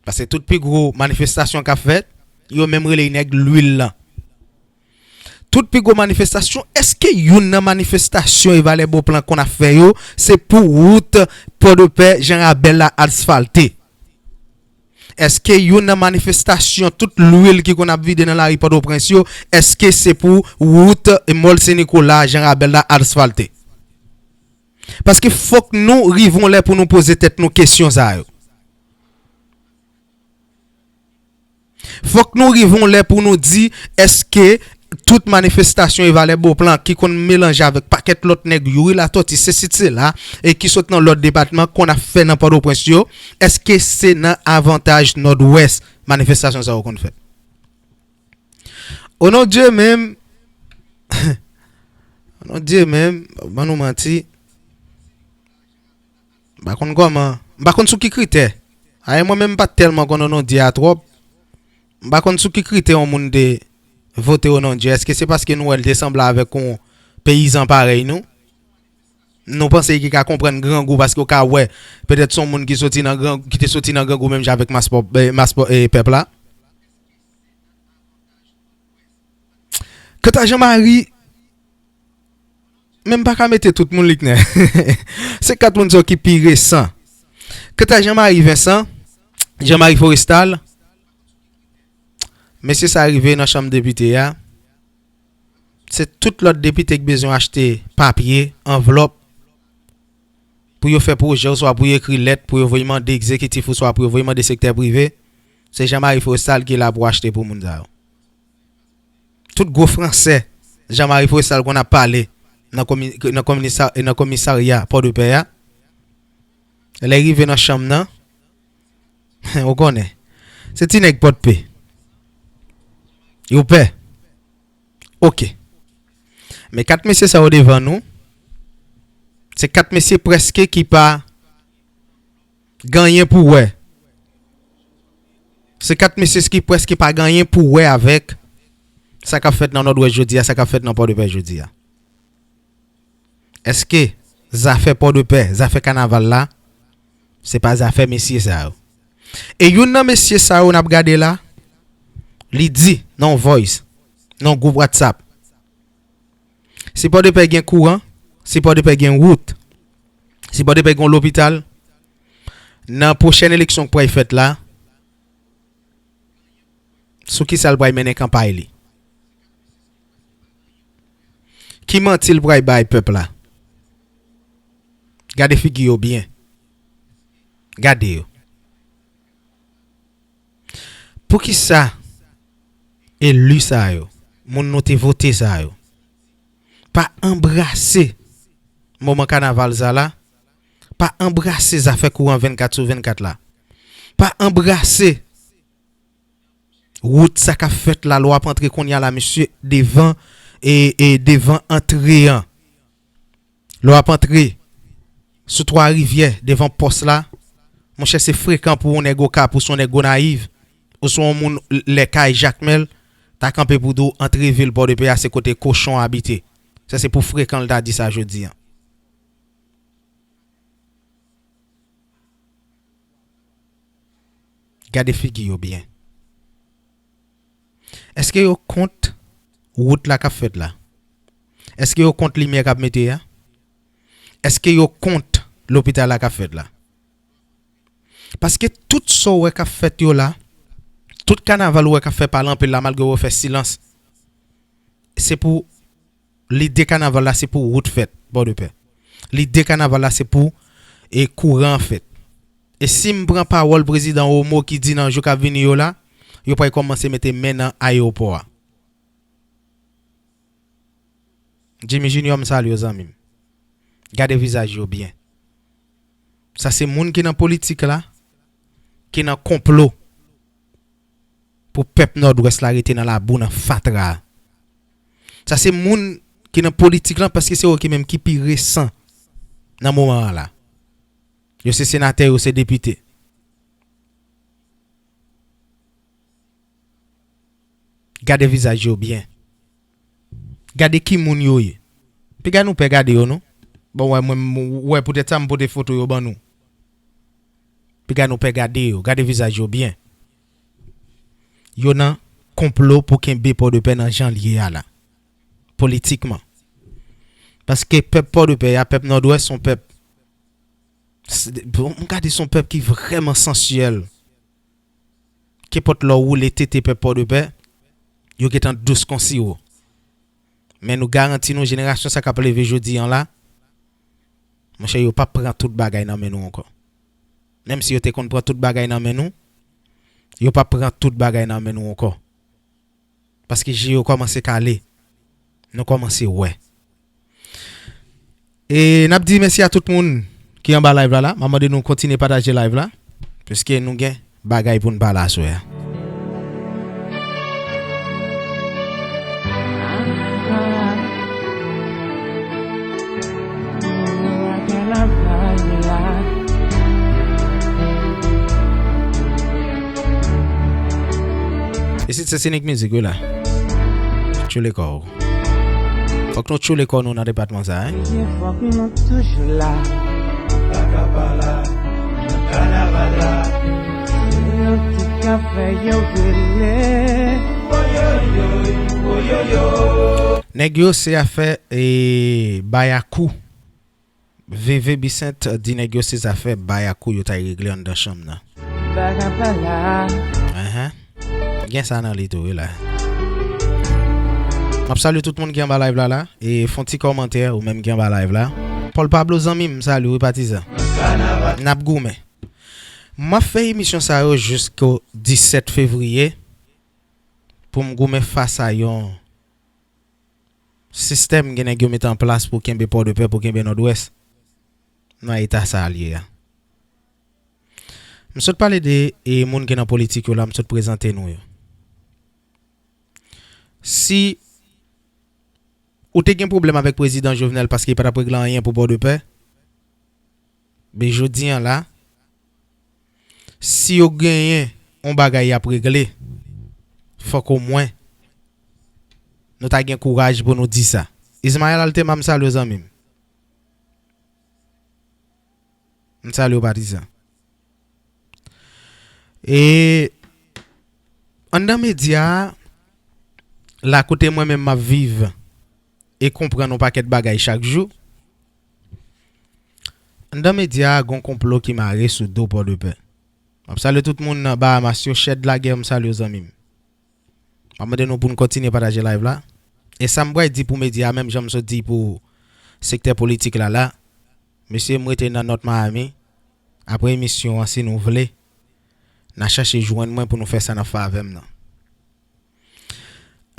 Paske tout pi gwo manifestasyon k ap fèt, yo menm rele nèg lwil lan. Tout pi gwo manifestasyon, èske youn nan manifestasyon Evalè Boplan konn ap fè yo, se pou wout Pòdepè Jan Rabèl la asfalte? Èske youn nan manifestasyon tout lwil ki konn ap vide nan lari Pòtoprens yo, èske se pou wout Mòl Sen Nikola, Jan Rabèl la asfalte? Paske fòk nou rive yon lè pou nou poze tèt nou kesyon sa yo. Fòk nou rive yon lè pou nou di, èske tout manifestasyon e valè Beauplan ki konn melanje avèk pakèt lòt nèg Youri Latortue, sesi, sela, e ki sot nan lòt depatman konn ap fè nan Pòtoprens yo, èske se nan avantaj Nòdwès manifestasyon sa yo konn fèt? O non Dye menm, o non Dye menm, ban nou manti, m pa konn kòman, m pa konn sou ki kritè. Ayè mwen menm m pa t tèlman konn o non Dye a twòp. M pa konn sou ki kritè yon moun te vote o non Dye. Èske se paske nou wè l te sanble avèk yon peyizan parèy nou? Nou panse ki ka konprann grangou paske w ka wè, petèt se yon moun ki soti nan gran, ki te soti nan grangou menm jan avèk mas pòp, eh, mas pòp, eh, pèp la. Kanta Jan Mari, men m pa ka mete tout moun Liknè. Se kat moun sa yo ki pi resan. Kanta Jan Mari Vensan, Jan Mari Forestal, mesye sa rive nan chanm depite a. Se tout lòt depite ki bezwen achte papye, anvlòp, pou yo fè pwojè, oswa pou yo ekri lèt, pou yo voye mande egzekitif, oswa pou yo voye mande sektè prive. Se Jan Mari Forestal ki la pou achte pou moun sa yo. Tout gwo fransè Jan Mari Forestal konn ap pale nan komi-, nan kominisa-, nan komisarya Pòdepè a. Lè y rive nan chanm nan, ou konnen, se ti nèg Pòdpè. Yo pè. Oke. Men kat mesye sa yo devan nou, se kat mesye prèske ki pa gen anyen pou wè. Se kat mesye ki prèske pa gen anyen pou wè avèk sa k ap fèt nan Nòdwès jodi a, sa k ap fèt nan Pòdepè jodi a. Èske zafè Pòdepè, zafè kanaval la, se pa zafè mesye sa yo? E youn nan mesye sa yo n ap gade la, li di nan yon voice, nan yon gwoup WhatsApp, si Pòdepè gen kouran, si Pòdepè gen wout, si Pòdepè gen yon lopital, nan pwochèn eleksyon k pral fèt la, sou kisa l pral mennen kanpay li? Ki manti l pral bay pèp la? Gade figi yo byen. Gade yo. Poukisa eli sa yo, moun nou te vote sa yo, pa anbrase moman kanaval sa la, pa anbrase zafè kouran vennkat sou vennkat la, pa anbrase wout sa k ap fèt la, lè w ap antre kounye a la, mesye, devan, e, e devan antre an. Lè w ap antre sou Twa Rivyè, devan pòs la, monchè, se frekan pou yon nèg Okap, ou se yon nèg Gonayiv, ou se yon moun lè kay Jakmèl, ta kanpe pou di w antre vil Pòdepè a, se kote kochon abite. Sa se pou frekan l ta di sa jodi a. Gade figi yo byen. Èske yo kont wout la k ap fèt la? Èske yo kont limyè k ap mete a? Èske yo kont lopital la k ap fèt la? Paske tout sa w wè k ap fèt yo la, tout kanaval ou wè k ap fè pale anpil la, malgre yo fè silans, se pou lide kanaval la, se pou wout fèt Pòdepè. Lide kanaval la, se pou, e, kouran fèt. E si m pran pawòl prezidan Romo ki di nan jou k ap vini yo la, yo pral kòmanse mete men nan ayewopò a. Jimmy Junior, m salye w, zanmi m. Gade vizaj yo byen. Sa se moun ki nan politik la, ki nan konplo pou pèp Nòdwès la rete nan labou, nan fatra a. Sa se moun ki nan politik lan, paske se yo ki menm ki pi resan nan moman an la. Yo se senatè, yo se depite. Gade vizaj yo byen. Gade ki moun yo ye. Piga nou pè gade yo, non? Bon, wè, mwen, m-, wè, poutèt sa, m pote foto yo ban nou. Piga nou pè gade yo. Gade vizaj yo byen. Yo nan konplo pou kenbe Pòdepè nan jan l ye a la. Politikman. Paske pèp Pòdepè a, pèp Nòdwès, se yon pèp, se, bon, m gade se yon pèp ki vrèman sansyèl. kenpòt lè w woule tete pèp Pòdepè, yo gentan dous kon siwo. Men nou garanti nou, jenerasyon sa k ap leve jodi an la, monchè, yo p ap pran tout bagay nan men nou ankò. Menm si yo te konn pran tout bagay nan men nou, yo p ap pran tout bagay nan men nou ankò. Paske je yo kòmanse kale. Nou kòmanse wè. E n ap di mèsi a tout moun ki anba live la la. M ap mande nou kontinye pataje live la. Piske nou gen bagay pou n pale aswè a. Isit se Scenic Music, wi la. Tchoule kò w. Fòk nou tchoule kò nou nan depatman sa, hein? Fòk nou toujou la. Pa ka pa la, nan kanaval la. Se yo ki ka fè yo rele. Nèg yo se afè, e, Bayakou. V V Bicent di nèg yo se zafè Bayakou yo t al regle anndan chanm nan. Bagay pa la. Enhen. Gen sa nan li tou, wi la. M ap salye tout moun ki anba live la la. E fè yon ti kòmantè, ou menm ki anba live la. Paul Pablo, zanmi m, m salye w, wi, patizan. N ap goumen. M ap fè emisyon sa yo jisko disèt fevriye pou m goumen fas a yon sistèm gen nèg yo mete an plas pou kenbe Pòdepè, pou kenbe Nòdwès nan eta sa a l ye a. M sot pale de, e, moun ki nan politik yo la, m sot prezante nou yo. Si ou te gen pwoblèm avèk prezidan Jovenel paske li pa t ap regle anyen pou Pòdepè, men jodi an la, si yo genyen yon bagay y ap regle, fòk omwen nou ta gen kouraj pou nou di sa. Ismaël Altema, m salye w, zanmi m. M salye w, patizan. E anndan medya a, la kote mwen menm m ap viv e konprann yon pakèt bagay chak jou, anndan medya a, gen yon konplo ki mare sou do Pòdepè. M ap salye tout moun nan Bahamas yo, Chèd Lagè, m salye w, zanmi m. M ap mande nou pou n kontinye pataje live la. E sa m pral di pou medya a, menm jan m sot di pou sektè politik la la, mesye, m rete nan North Miami. Apre emisyon an, si nou vle, n a chache jwenn mwen pou nou fè sa n ap fè avè m nan.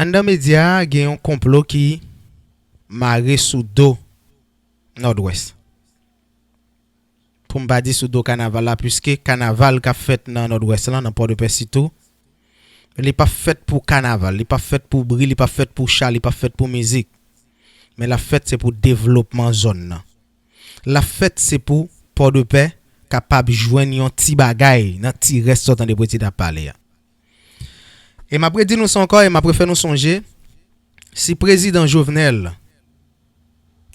Anndan medya a, gen yon konplo ki mare sou do Nòdwès. Pou m pa di sou do kanaval la, piske kanaval k ap fèt nan Nòdwès lan, nan Pòdepè sitou, li p ap fèt pou kanaval, li p ap fèt pou bri, li p ap fèt pou cha, li p ap fèt pou mizik. Men l ap fèt se pou devlopman zòn nan. L ap fèt se pou Pòdepè kapab jwenn yon ti bagay nan ti rès sa w tande prezidan ap pale a. E m ap redi nou sa ankò e m ap refè nou sonje, si prezidan Jovenel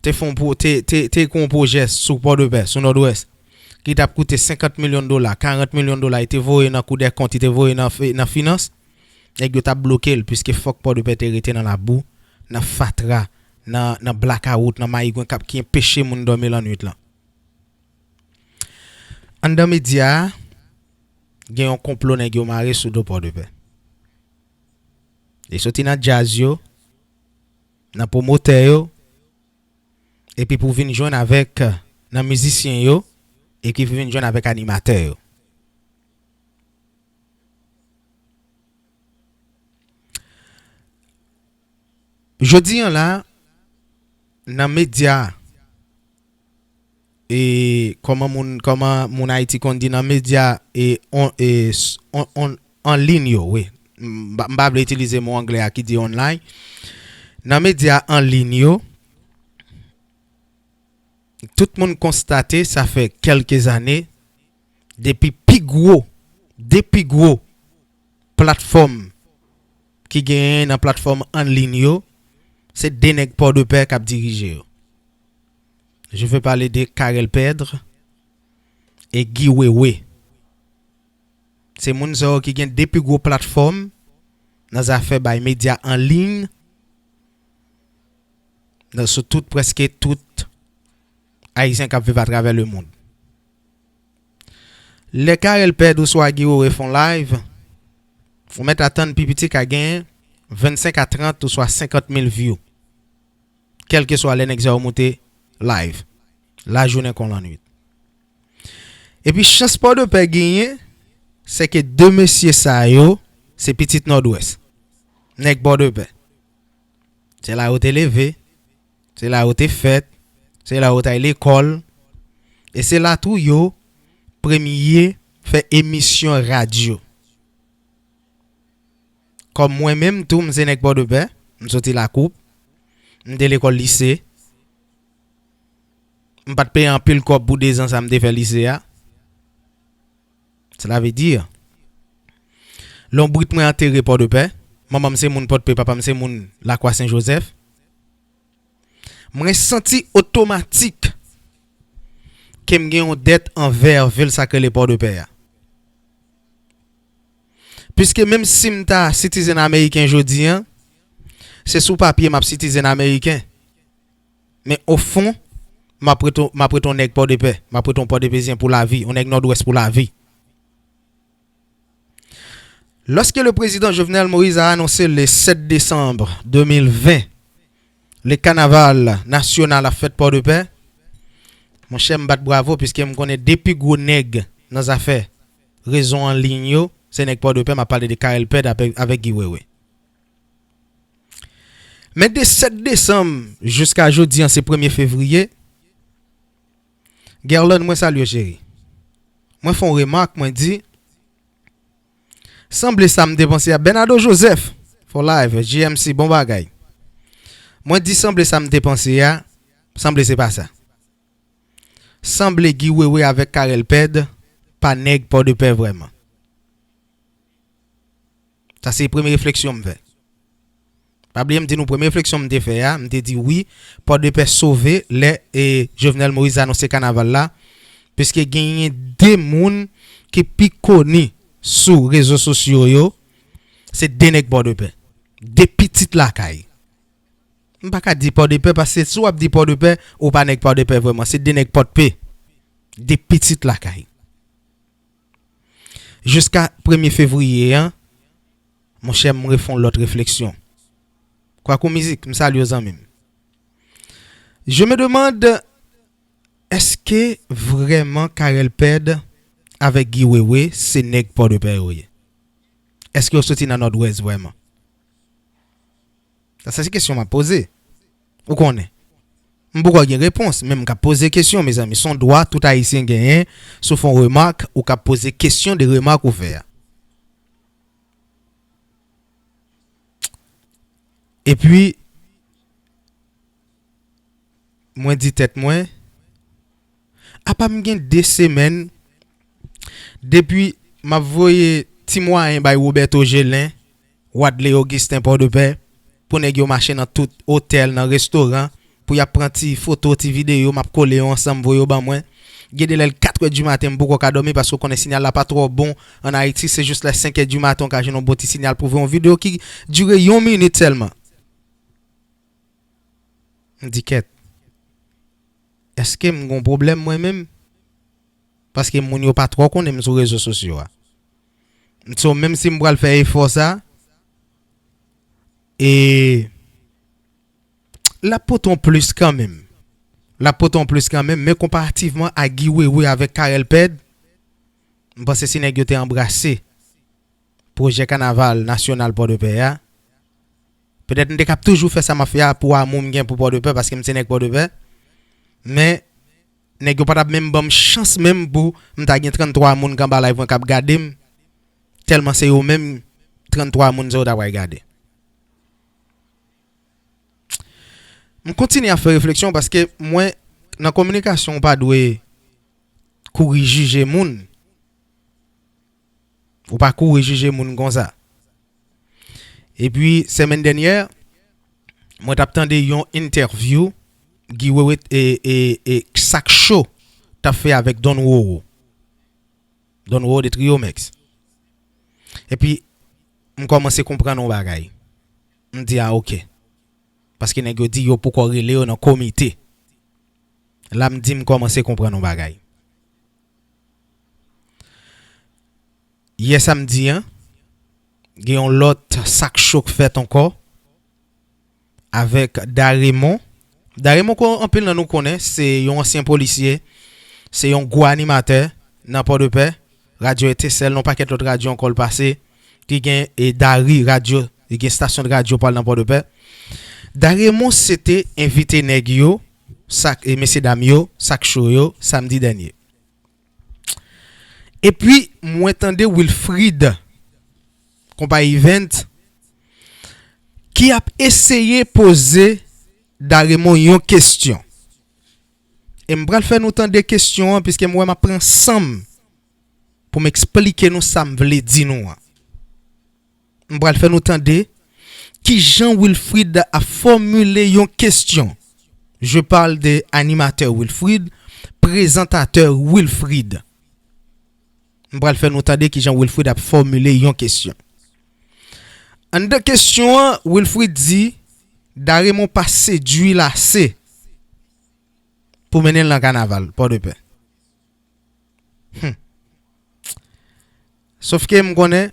te fè yon pwo-, te, te, te gen yon pwojè sou Pòdepè, sou Nòdwès, ki t ap koute senkant milyon dola, karant milyon dola, li te voye nan Kou dè Kont, li te voye nan fi-, nan finans, nèg yo t ap bloke l, piske fòk Pòdepè te rete nan labou, nan fatra, nan, nan blakawout, nan mayigwen k ap, ki enpeche moun dòmi lannwit lan. Anndan medya a, gen yon konplo nèg yo mare sou do Pòdepè. Li soti nan djaz yo, nan pwomotè yo, epi pou vin jwenn avèk, nan mizisyen yo, epi pou vin jwenn avèk animatè yo. Jodi an la, nan medya, e kòman moun, kòman moun Ayiti konn di, nan medya, e on, e s-, on, on, an liy yo, wi. M pa, m pa vle itilize mo anglè a ki di online. Nan medya an liy yo, tout moun konstate, sa fè kèlke zane, depi pi gwo, de pi gwo platfòm ki genyen nan platfòm an liy yo, se de nèg Pòdepè k ap dirije yo. Je veux parler de Carel Pedre e Guy Wewe. Se moun sa yo ki gen de pi gwo platfòm nan zafè bay medya an liy nan, sou tout, prèske tout Ayisyen k ap viv atravè lemonn. Lè Carel Pedre oswa Guy Wewe fè yon live, Ou mèt atann pi piti ka genyen vennsenk a trant oswa senkant mil view. Kèlkeswa lè nèg sa yo moute live, lajounen kon lannwit. Epi chans Pòdepè genyen, se ke de mesye sa yo, se pitit Nòdwès. Nèg Pòdepè. Se la yo te leve, se la yo te fèt, se la yo t al lekòl, e se la tou yo premye fè emisyon radyo. Kòm mwen menm tou, m se nèg Pòdepè, m soti Lakoup, m te lekòl lise, m pa t peye anpil kòb pou de zan sa m te fè lise a. Cela veut dire, lonbrit mwen antere Pòdepè, manman m se moun Pòdpè, papa m se moun Lakwa Sen Jozèf. Mwen santi otomatik ke m gen yon dèt anvè vil sa k rele Pòdepè a. Piske menm si m ta citizen ameriken jodi an, se sou papye m ap citizen ameriken. Men o fon, m ap ret, m ap ret yon nèg Pòdepè, m ap ret yon Pòdepezyen pou lavi, yon nèg Nòdwès pou lavi. Lorsque le président Jovenel Moïse a annoncé le sept décembre deux mille vingt le carnaval national ap fèt Pòdepè, monchè, m bat bravo, piske m konnen de pi gwo nèg nan zafè rezo an liy yo, se nèg Pòdepè, m ap pale de Carel Pèd avèk, avèk Guy Wewe. Men de sèt desanm jiska jodi an, se premye fevriye. Guerlande, mwen salye w, cheri. Mwen fè yon remak, mwen di, sanble sa m te panse a. Bernardo Joseph, for life, J M C, bon bagay. Mwen di, sanble sa m te panse a, sanble se pa sa. Sanble Guy Wewe avèk Carel Pèd pa nèg Pòdepè vrèman. Sa se premye refleksyon m fè. Pa bliye m di nou premye refleksyon m te fè a, m te di wi, Pòdepè sove lè e Jovenel Moïse anonse kanaval la, piske genyen de moun ki pi koni sou rezo sosyo yo, se de nèg Pòdepè, de pitit lakay. M pa ka di Pòdepè, paske si w ap di Pòdepè, ou pa nèg Pòdepè vrèman, se de nèg Pòdpè, de pitit lakay. Jiska premye fevriye an, monchè, m refè yon lòt refleksyon. Kwakou Mizik, m salye w, zanmi m. Je me demande, èske vrèman Carel Pèd avèk Guy Wewe se nèg Pòdepè yo ye? Èske yo soti nan Nòdwès vrèman? Sa, sa se kesyon m ap poze. Ou konnen. M poko gen repons, men m ka poze kesyon, mezanmi. Se yon dwa tout Ayisyen genyen, si w fè yon remak, ou ka poze kesyon de remak ou fè a. Epi, mwen di tèt mwen, apa m gen de semèn depi m ap voye ti mwayen bay Roberto Gelin, Wadley Augustin Pòdepè, pou nèg yo mache nan tout otèl, nan restoran, pou y ap pran ti foto, ti videyo, m ap kole yo ansanm, voye yo ban mwen. Gen de lè l katrè di maten, m poko ka dòmi, paske w konnen siyal la pa twò bon ann Ayiti, se jis lè senkè di maten w ka jwenn yon bon ti siyal pou voye yon videyo ki dire yon minit sèlman. M di, kèt, èske m gon pwoblèm mwen menm? Paske moun yo pa twò konnen m sou rezo sosyo a. So, menm si m pral fè efò sa, e l ap pote yon plis kanmenm. L ap pote yon plis kanmenm, men konparativman a Guy Wewe avèk Carel Pèd, m panse si nèg yo te anbrase pwojè kanaval nasyonal Pòdepè a, petèt m te k ap toujou fè sa m ap fè a pou amou m gen pou Pòdepè, paske m se nèg Pòdepè. Men, nèg yo pa t ap menm ban m chans menm pou m ta gen tranntwa moun k anba live mwen k ap gade m, tèlman se yo menm tranntwa moun sa yo ta pral gade. M kontinye ap fè refleksyon paske mwen, nan kominikasyon, ou pa dwe kouri jije moun. Ou pa kouri jije moun konsa. Epi, semèn dènyè, mwen t ap tande yon entèvyou Guy Wewe e, e, e Sak Cho t ap fè avèk Don Roro. Don Roro de Triomex. Epi, m kòmanse konprann yon bagay. M di, a, oke. Paske nèg yo di yo poko rele yo nan komite. La, m di m kòmanse konprann yon bagay. Yè samdi an, Gen yon lòt sak cho k fèt ankò avèk Daremon. Daremon, kon anpil nan nou konnen, se yon ansyen polisye, se yon gwo animatè nan Pòdepè, Radyo Etensèl, nan pakèt lòt radyo ankò l pase, ki gen e Dari Radyo, li gen estasyon de radyo pa l nan Pòdepè. Daremon se te envite nèg yo, sak, e mesye dam yo, sak cho yo, samdi dènye. Epi, mwen tande Wilfrid, konpayi Event, ki ap eseye poze Daremon yon kesyon. E m pral fè nou tande kesyon an, piske m wè m ap pran san m pou m eksplike nou sa m vle di nou an. M pral fè nou tande kijan Wilfrid ap fòmile yon kesyon. Je parle de animateur Wilfrid, présentatè Wilfrid. M pral fè nou tande kijan Wilfrid ap fòmile yon kesyon. Anndan kesyon an, Wilfrid di, Daremon pa sedui l ase pou mennen l nan kanaval Pòdepè. Hmm. Sofke m konnen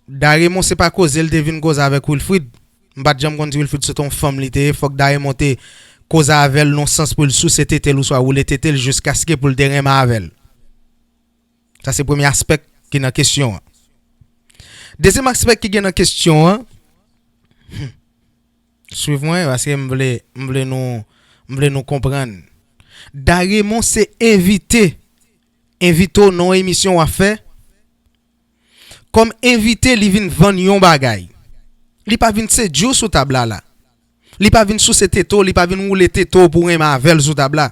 Daremon se pa koze l te vin koze avèk Wilfrid. M pa t janm konn si Wilfrid se t yon fanm li te ye. Fòk Daremon te koze avè l nan sans pou l souse tete l oswa woule tete l jiskaske pou l te renmen avè l. Sa se premye aspè ki nan kesyon an. Dezyèm aspè ki gen nan kesyon an, hmm, swiv mwen, paske m vle, m vle nou, m vle nou konprann. Daremon se envite, envite w nan yon emisyon w ap fè. Kòm envite, li vin vann yon bagay. Li pa vin sedui w sou tab la la. Li pa vin souse tete w, li pa vin woule tete w pou w renmen avè l sou tab la.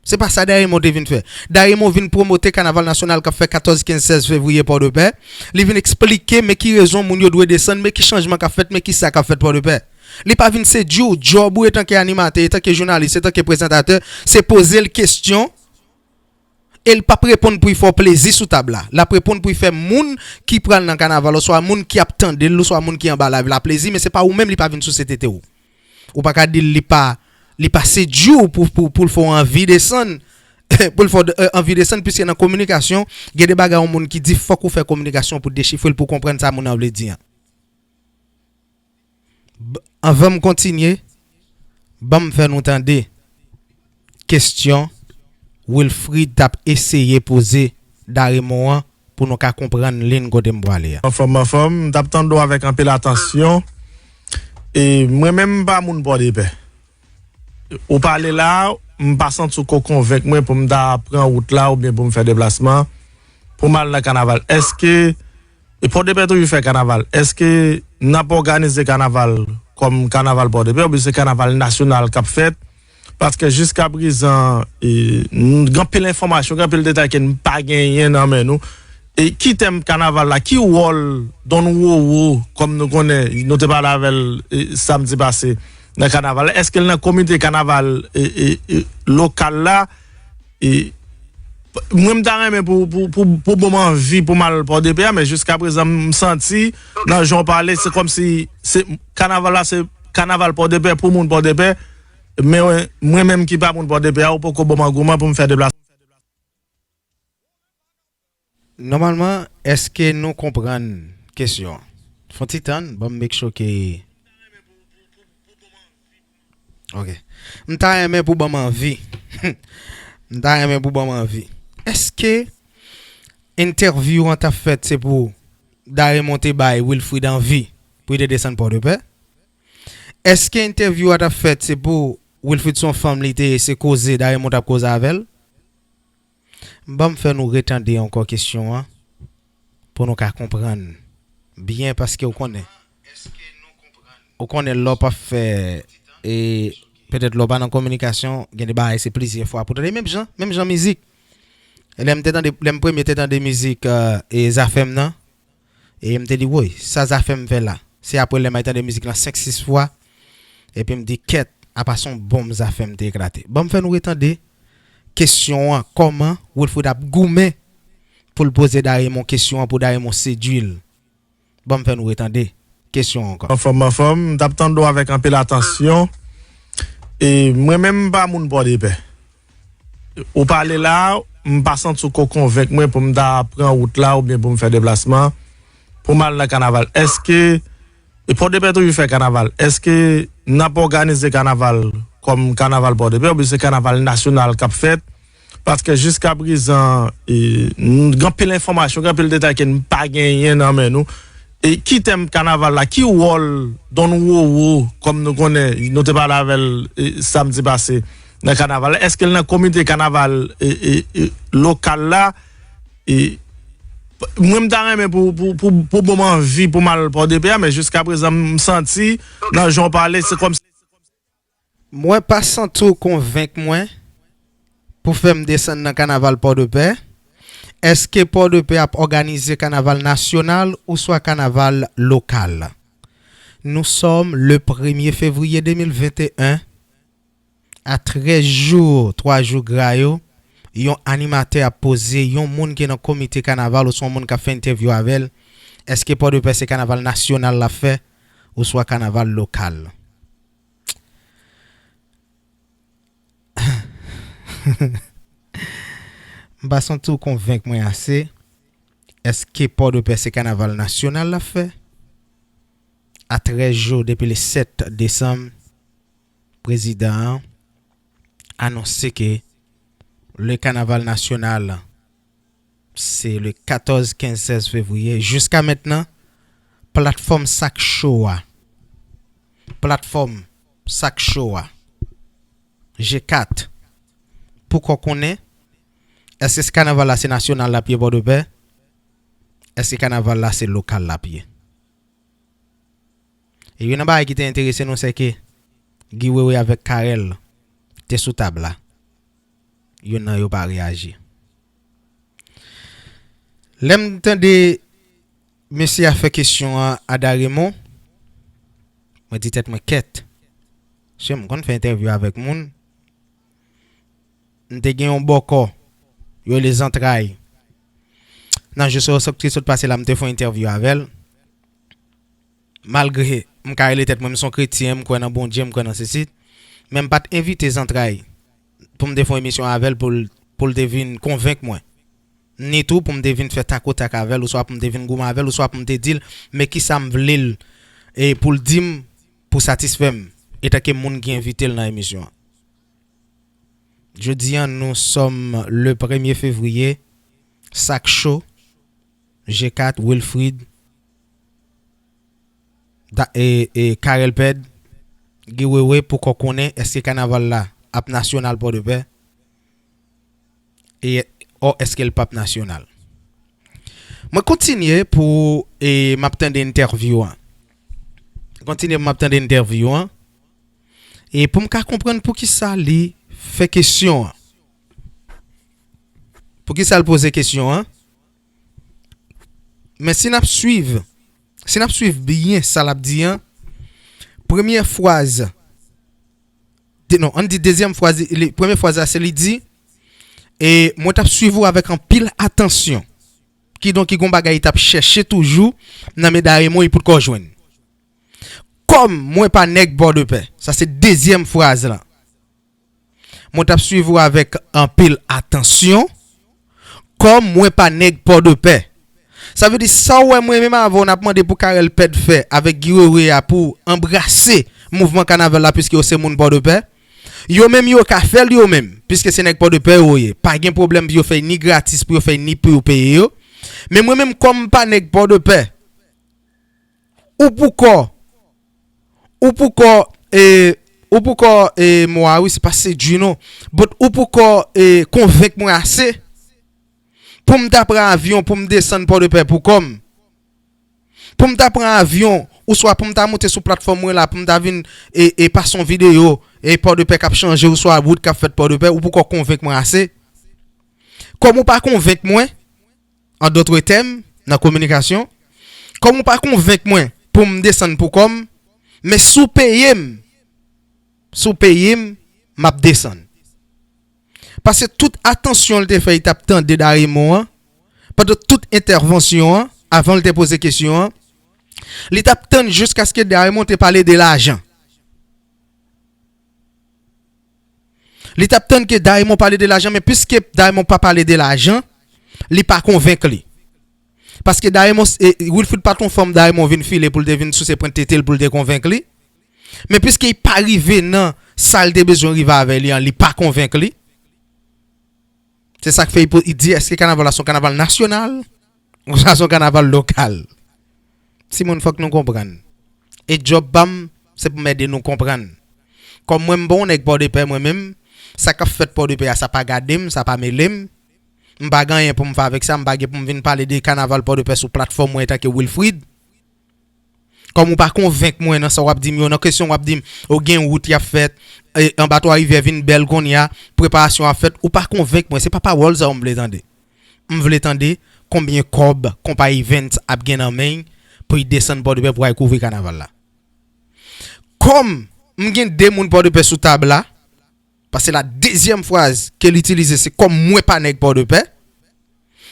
Se pa sa Daremon te vin fè. Daremon vin pwomote kanaval nasyonal k ap fèt katòz, kenz, sèz fevriye Pòdepè. Li vin eksplike men ki rezon moun yo dwe desann, men ki chanjman k ap fèt, men ki sa k ap fèt Pòdepè. Li pa vin sedui w, djòb ou etanke animatè, etanke jounalis, etanke prezantatè, se poze l kesyon e l p ap reponn pou l fè w plezi sou tab la. L ap reponn pou l fè moun ki pral nan kanaval oswa moun ki ap tande l oswa moun ki anba live la plezi, men se pa ou menm li pa vin souse tete w. Ou pa ka di l li pa, li pa sedui w pou, pou, pou l fè w anvi desann, pou l fè w, eh, anvi desann, piske nan kominikasyon, gen de bagay yon moun ki di, fòk ou fè kominikasyon pou dechifre l, pou w konprann sa moun nan vle di an. B-, anvan m kontinye, ban m fè nou tande kesyon Wilfrid t ap eseye poze Daremon an pou nou ka konprann liy kote m pwale a. Anfòm, anfòm, m t ap tande w avèk anpil atansyon. E mwen menm, m pa moun Pòdepè. Ou pale la, m pa santi w ko konvenk mwen pou m ta pran wout la oubyen pou m fè deplasman pou m al nan kanaval. Èske, e Pòdepè toujou fè kanaval, èske n ap òganize kanaval kòm kanaval Pòdepè oubyen se kanaval nasyonal k ap fèt? Paske jiskaprezan, e, n-, gen anpil enfòmasyon, gen anpil detay ke n pa genyen nan men nou. E ki tèm kanaval la? Ki wòl Don Roro, kòm nou konnen, nou te pale avè l, e, samdi pase, nan kanaval la? Èske l nan komite kanaval, e, e, e, lokal la? E, mwen, m ta renmen pou, pou, pou, pou bon m anvi pou m al Pòdepè a, men jiskaprezan, m santi, nan jan w pale, se kòmsi se, kanaval la, se kanaval Pòdepè pou moun Pòdepè. Men mwen menm ki pa moun Pòdepè a, ou poko ban m agouman pou m fè deplasman. Nòmalman, èske nou konprann kesyon an? Fon ti tann, ban m make sure ke. Ok. M ta renmen pou ban m anvi. M ta renmen pou ban m anvi. Èske entèvyou an t ap fèt se pou Daremon te bay Wilfrid anvi pou li te desann Pòdepè? Èske entèvyou a t ap fèt se pou Wilfrid se yon fanm li te ye, se koze Daremon t ap koze avè l? Ban m fè nou retande ankò kesyon an pou nou ka konprann byen, paske ou konnen, ou konnen lè w p ap fè, e petèt lè w pa nan kominikasyon, gen de bagay se plizyè fwa pou tande. Menm jan, menm jan mizik. Lè m te tande, lè m premye te tande mizik, e, Zafèm nan, e m te di, woy, sa Zafèm fè la? Se apre lè m al tande mizik lan senk sis fwa, epi m di, kèt, apa se yon bonm Zafèm te eklate. Ban m fè nou retande kesyon an, kòman Wilfrid ap goumen pou l poze Daremon kesyon an, pou Daremon sedui l. Ban m fè nou retande kesyon an ankò. Anfòm, anfòm, m t ap tande w avèk anpil atansyon. E mwen menm, m pa moun Pòdepè. Ou pale la, m pa santi w ko konvenk mwen pou m ta pran wout la oubyen pou m fè deplasman pou m al nan kanaval? Èske, e Pòdepè toujou fè kanaval, èske n ap òganize kanaval kòm kanaval Pòdepè, oubyen se kanaval nasyonal k ap fèt? Paske jiska prezan, e, n gen anpil enfòmasyon, gen anpil detay ke n pa genyen nan men nou. E ki tèm kanaval la? Ki wòl Don Roro, kòm nou konnen, nou te pale avè l, e, samdi pase nan kanaval la? Èske l nan komite kanaval, e, e, e, lokal la? E, mwen, m ta renmen pou, pou, pou, pou bon m anvi pou m al Pòdepè a, men jiska prezan, m santi, nan jan w pale, se kòm si. Mwen pa santi w konvenk mwen pou fè m desann nan kanaval Pòdepè. Èske Pòdepè ap òganize kanaval nasyonal oswa kanaval lokal? Nous sommes le premier février deux mille vingt et un. A trèz jou, twa jou gra yo, yon animatè ap poze yon moun ki nan komite kanaval oswa yon moun k ap fè entèvyou avè l, èske Pòdepè se kanaval nasyonal l ap fè oswa kanaval lokal? M pa santi w konvenk mwen ase. Èske Pòdepè se kanaval nasyonal l ap fè? A trèz jou depi le sèt desanm, prezidan an anonse ke le kanaval nasyonal se le katòz, kenz, sèz fevriye. Jiska mentnan, platfòm Sak Cho a, platfòm Sak Cho a, G kat, poukò konnen, èske kanaval la se nasyonal l ap ye Pòdepè? Èske kanaval la se lokal l ap ye? E youn nan bagay ki te enterese nou, se ke Guy Wewe avèk Carel te sou tab la. Youn nan yo pa reyaji. Lè m tande mesye a fè kesyon an a Da Raymond, mwen di tèt mwen, kèt. Mesye, m konn fè entèvyou avèk moun. M te gen yon bòkò, yo rele Zantray. Nan jou sa yo, sa k te sot pase la, m te fè yon entèvyou avè l. Malgre m ka rele tèt mwen, m se yon kretyen, m kwè nan Bondye, m kwè nan sesi, men m pa t envite Zantray pou m te fè yon emisyon avè l pou l, pou l te vin konvenk mwen. Ni tou pou m te vin fè takotak avè l, oswa pou m te vin goumen avè l, oswa pou m te di l, men kisa m vle l, e pou l di m, pou satisfè m, etanke moun ki envite l nan emisyon an. Jodi an, nous sommes le premier février, Sak Cho, G kat, Wilfrid, Da-, e, e, Carel Pèd, Guy Wewe, poukò konnen èske kanaval la ap nasyonal Pòdepè, e, ò, èske l p ap nasyonal. Mwen kontinye pou, e, m ap tande entèvyou an. Kontinye pou m ap tande entèvyou an. E pou m ka konprann poukisa li fè kesyon an. Poukisa l poze kesyon an? Men si n ap swiv, si n ap swiv byen sa l ap di an, premyè fraz, de, non, ann di dezyèm fraz, li, premyè fraz la, se li di, e mwen t ap swiv ou avèk anpil atansyon. Kidonk, ki gon bagay li t ap chèche toujou nan men Da Raymond, li potkò jwenn. Kòm mwen pa nèg Pòdepè, sa se dezyèm fraz la. Mwen t ap swiv ou avèk anpil atansyon, kòm mwen pa nèg Pòdepè. Sa vle di, sa w wè mwen menm avè w n ap mande pou Carel Pèd fè avèk Guy Wewe a pou anbrase mouvman kanaval la, piske yo se moun Pòdepè. Yo menm yo ka fè l yo menm, piske se nèg Pòdepè yo ye. Pa gen pwoblèm pou yo fè ni gratis, pou yo fè ni pou yo peye yo. Men mwen menm, kòm m pa nèg Pòdepè, ou poukò, ou poukò, e, ou poukò, e, mo a wi, se pa sedui non, but ou poukò, e, konvenk mwen ase pou m ta pran avyon, pou m desann Pòdepè pou kò m, pou m ta pran avyon, oswa pou m ta moute sou platfòm mwen la, pou m ta vin, e, e, pase yon videyo, e, Pòdepè k ap chanje, oswa wout k ap fèt Pòdepè, ou poukò konvenk mwen ase. Kòm ou pa konvenk mwen, an dòt tèm, nan kominikasyon, kòm ou pa konvenk mwen pou m desann pou kò m, men si w peye m, si w peye m, m ap desann. Paske tout atansyon l te fè, li t ap tande Da Raymond an, pandan tout entèvansyon an, avan l te poze kesyon an, li t ap tann jiskaske Da Raymond te pale de lajan. Li t ap tann ke Da Raymond pale de lajan, men piske Da Raymond pa pale de lajan, li pa konvenk li. Paske Daimon, e, Wilfrid pa t yon fanm Daimon vin file pou l te vin souse pwent tete l pou l te konvenk li. Men piske li pa rive nan sa l te bezwen rive avè li an, li pa konvenk li. Se sa k fè li po-, li di, èske kanaval la se yon kanaval nasyonal? Ou sa se yon kanaval lokal? Timoun, fòk nou konprann. E djòb pa m, se pou m ede nou konprann. Kòm mwen, m pa yon nèg Pòdepè, mwen menm, sa k ap fèt Pòdepè a, sa pa gade m, sa pa mele m. M pa gen anyen pou m fè avèk sa, m pa gen pou m vin pale de kanaval Pòdepè sou platfòm mwen antanke Wilfrid. Kòm ou pa konvenk mwen nan sa w ap di m yo, nan kesyon w ap di m, o gen wout y ap fèt, e, anba Twa Rivyè vin bèl kounye a, preparasyon ap fèt, ou pa konvenk mwen, se pa pawòl sa yo m vle tande. M vle tande konbyen kòb konpayi Events ap gen nan men l pou y desann Pòdepè pou al kouvri kanaval la. Kòm m gen de moun Pòdepè sou tab la, paske la dezyèm fraz ke l itilize se kòm mwen pa nèg Pòdepè.